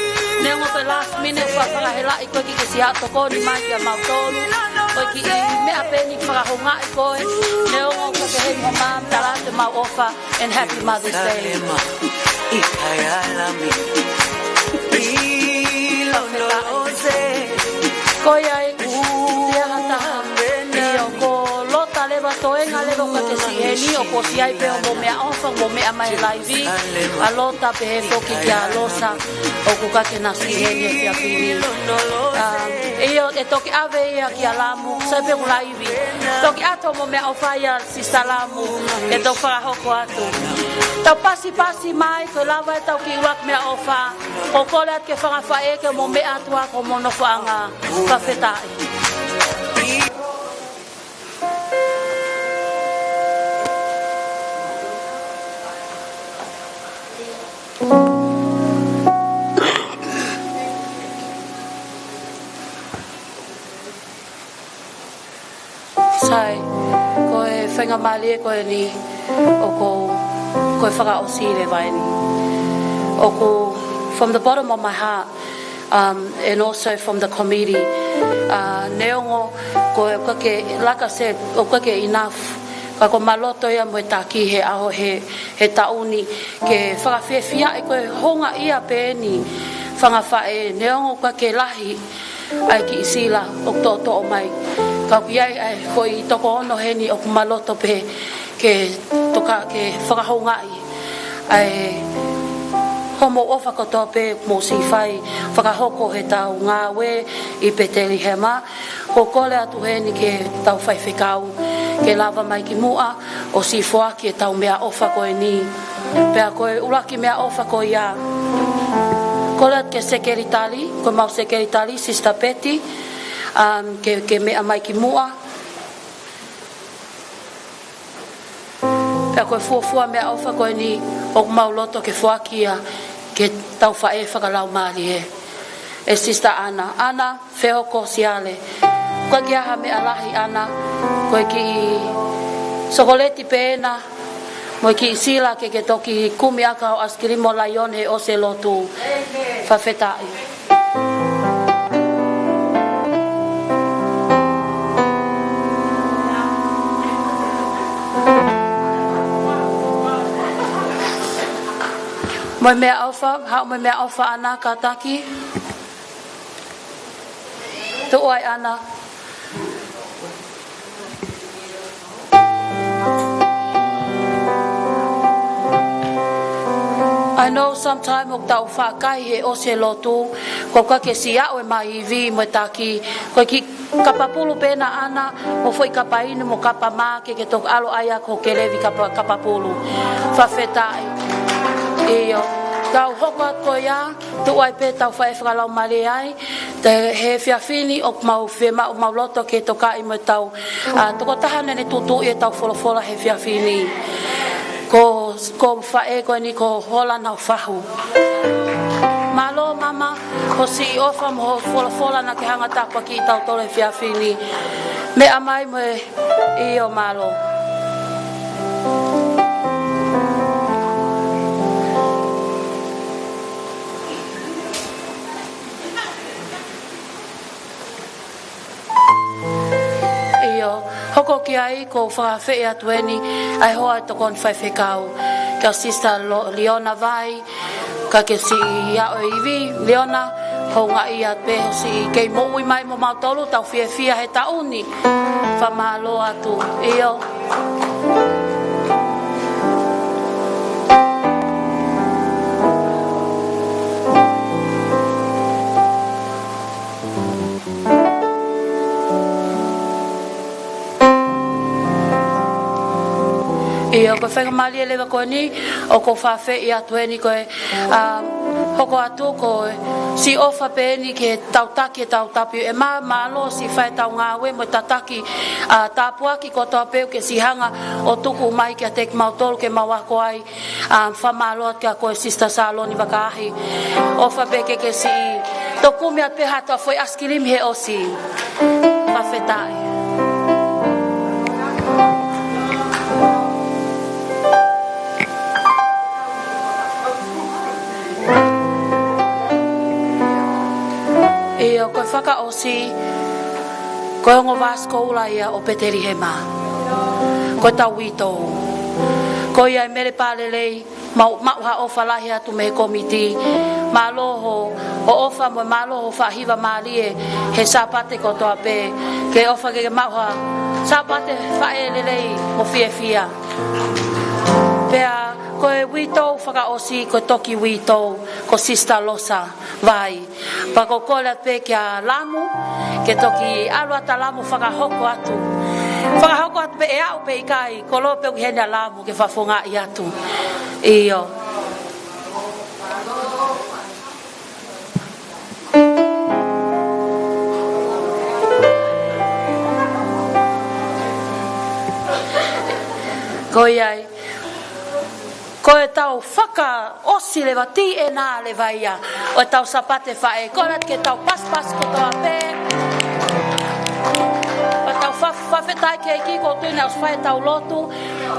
Neongo ko e last minute, ʻoku fakahelaʻi koe ke ke siʻi haʻu tokoni mai kia mautolu. Ko e kiʻi meʻa pē eni ke fakahoungaʻi koe. Neongo ʻoku ʻikai ke heni ho mom, tala atu ʻemau ʻofa. And happy Mother's Day. Salema, ikayalami, ilondoloze. Ko ia ai, tia hata. ʻIo, ko Lota leva, toenga leva ʻoku ʻikai ke siʻi heni, ʻoku ʻosi ʻi ai pē hoʻomo meʻaʻofa, mo meʻa mai he laivi. ʻA Lota pehē foki kia Losa, ʻoku ʻikai ke na siʻi heni he efiafi ni. Ah, ʻio, ʻe toki ʻave ia kia Lamu, sai pē ʻoku laivi. Toki ʻoatu hoʻomo meʻaʻofa ia Sister Lamu, ke tau fakahoko atu. Tau pasipasi mai, ko e lava ʻetau kiʻi ʻuluaki meʻaʻofa. ʻOku kole atu ki he fanga faʻē ke mo meʻa atu ʻaki hoʻomo nofoʻanga. Fakafetaʻi. Sai, ko e faingamālie ko eni ʻoku ou, ko e fakaʻosi leva eni. ʻOku, from the bottom of my heart, um, and also from the committee, uh, neongo ko e ʻikai ke, like I said, ʻoku ʻikai ke enough, ka ko ʻema loto ia mo e taki he ʻaho he, he taʻu ni ke fakafiefiaʻi ko e houngaʻia pē eni fanga faʻē, neongo ʻoku ʻikai ke lahi ʻa e kiʻi sila ʻoku toʻotoʻo mai. Ka ʻoku ʻi ai ʻa e foʻi toko ono heni ʻoku ʻema loto pē ke toka ke fakahoungaʻi ʻa e hoʻomou ʻofa kotoa pē ʻoku mou siʻi fai fakahoko heʻetau ngāue ʻi Petelihema. ʻOku ou kole atu heni ki heʻetau faifekau ke lava mai ki muʻa ʻo siʻi foaki ʻetau meʻaʻofa ko eni. Pea ko e ʻuluaki meʻaʻofa ko ia, kole atu ki he sekelitali, ko ʻemau sekelitali, Sister Betty, um, ke, ke meʻa mai ki muʻa. Pea ko e fuofua meʻaʻofa ko eni ʻoku mau loto ke foaki ia ki heʻetau faʻē fakalaumālie, ʻe Sister Ana. Ana, Fehoko Siale. ʻOku ʻikai ke ʻi ai ha meʻa lahi, Ana, ko e kiʻi sokoleti pē ena, mo e kiʻi sila ke ke toki kumi ʻaki haʻo ʻaisikilimi mo e laione he ʻosi e lotu. Fakafetaʻi. Mo e meʻaʻofa, haʻu mo e meʻaʻofa, Ana, kātaki. Tuʻu ai, Ana. I know sometimes ʻoku tau faʻa kai he ʻosi e lotu, ʻoku ʻikai ke siʻi aʻu ʻema ivi mo e taki, ko e kiʻi kapa pulu pē ena, Ana, mo e foʻi kapa inu mo e kapa mā ke ke toki ʻalu ʻo ʻai ʻaki hoʻo kelevi kapa, kapa pulu. Fakafetaʻi. ʻIo. Tau hoko atu ko ia, tuʻu ai pē ʻetau faʻē fakalaumālie ai, he efiafi ni ʻoku mau fiemaʻu, mau loto ke tokaʻi mo ʻetau, ʻa, tokotaha naʻa ne tuʻutuʻuni ʻetau folofola he efiafi ni. Ko, ko e faʻē ko eni ko Hola Naufahu. Mālō Mama, hoʻo siʻi ʻofa mo hoʻo folofola naʻa ke hanga ʻo tāpuakiʻi kitautolu he efiafi ni. Meʻa mai mo e ʻIo, mālō. ʻIo, hoko ki ai ʻoku ou fakaafeʻi atu eni ʻa e hoa ʻo e tokoni faifekau, kia Sister Lo-, Liona Vai, ka ke siʻi aʻu e ivi, Liona, houngaʻia pē hoʻo siʻi kei moʻui mai mo mautolu, tau fiefia he taʻu ni. Fakamālō atu. ʻIo. ʻIo, ko e faingamālie leva ko eni, ʻoku ou fakaafeʻi atu eni ko e, um, Hoko atu ko e siʻi ʻofa pē eni ke tau taki ʻetau tapu ʻe mā, mālō siʻi fai ʻetau ngāue mo e tataki ʻa e tāpuaki kotoa pē ʻoku ke siʻi hanga ʻo tuku mai kiate kimautolu ke mau ako ai. ʻA, fakamālō atu kia koe Sister Saloni Vakaahi. ʻOfa pē ke ke siʻi toki kumi atu pē haʻatau foʻi ʻaisikilimi he ʻosi. Fakafetaʻi. ʻIo, ko e fakaʻosi, ko e ongo vāsi koula ia ʻo Petelihema. Ko ʻetau uitou. Ko ia ʻe Mele Palelei, mau, maʻu ha ʻofa lahi atu mei he kōmiti. Mālō hoʻo ʻofa mo mālō hoʻo faʻa hiva mālie he Sāpate kotoa pē. Ke ʻofa ke ke maʻu ha Sāpate faʻē lelei mo fiefia. Pea ko e uitou fakaʻosi, ko e toki uitou, ko Sister Losa Vai. Pea ko e kole atu pē kia Lamu, ke toki ʻalu atu ʻa Lamu fakahoko atu. Fakahoko atu pē ʻe aʻu pe ʻikai, ko lo pe ʻoku ʻi heni ʻa Lamu ke fakafofongaʻi atu. ʻIo. Ko ia ai. Ko ʻetau fakaʻosi leva, tiena leva ia ʻo ʻetau Sāpate faʻē. Kole atu ke tau pasipasi kotoa pē. Pea tau fa-, fakafetaʻi ki he ʻEiki, ko e tuʻu ʻeni ʻosi fai ʻetau lotu,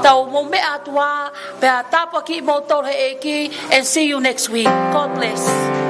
tau mou meʻa atu ā, pea tāpuakiʻi kimoutolu ʻe he ʻEiki, and see you next week. God bless.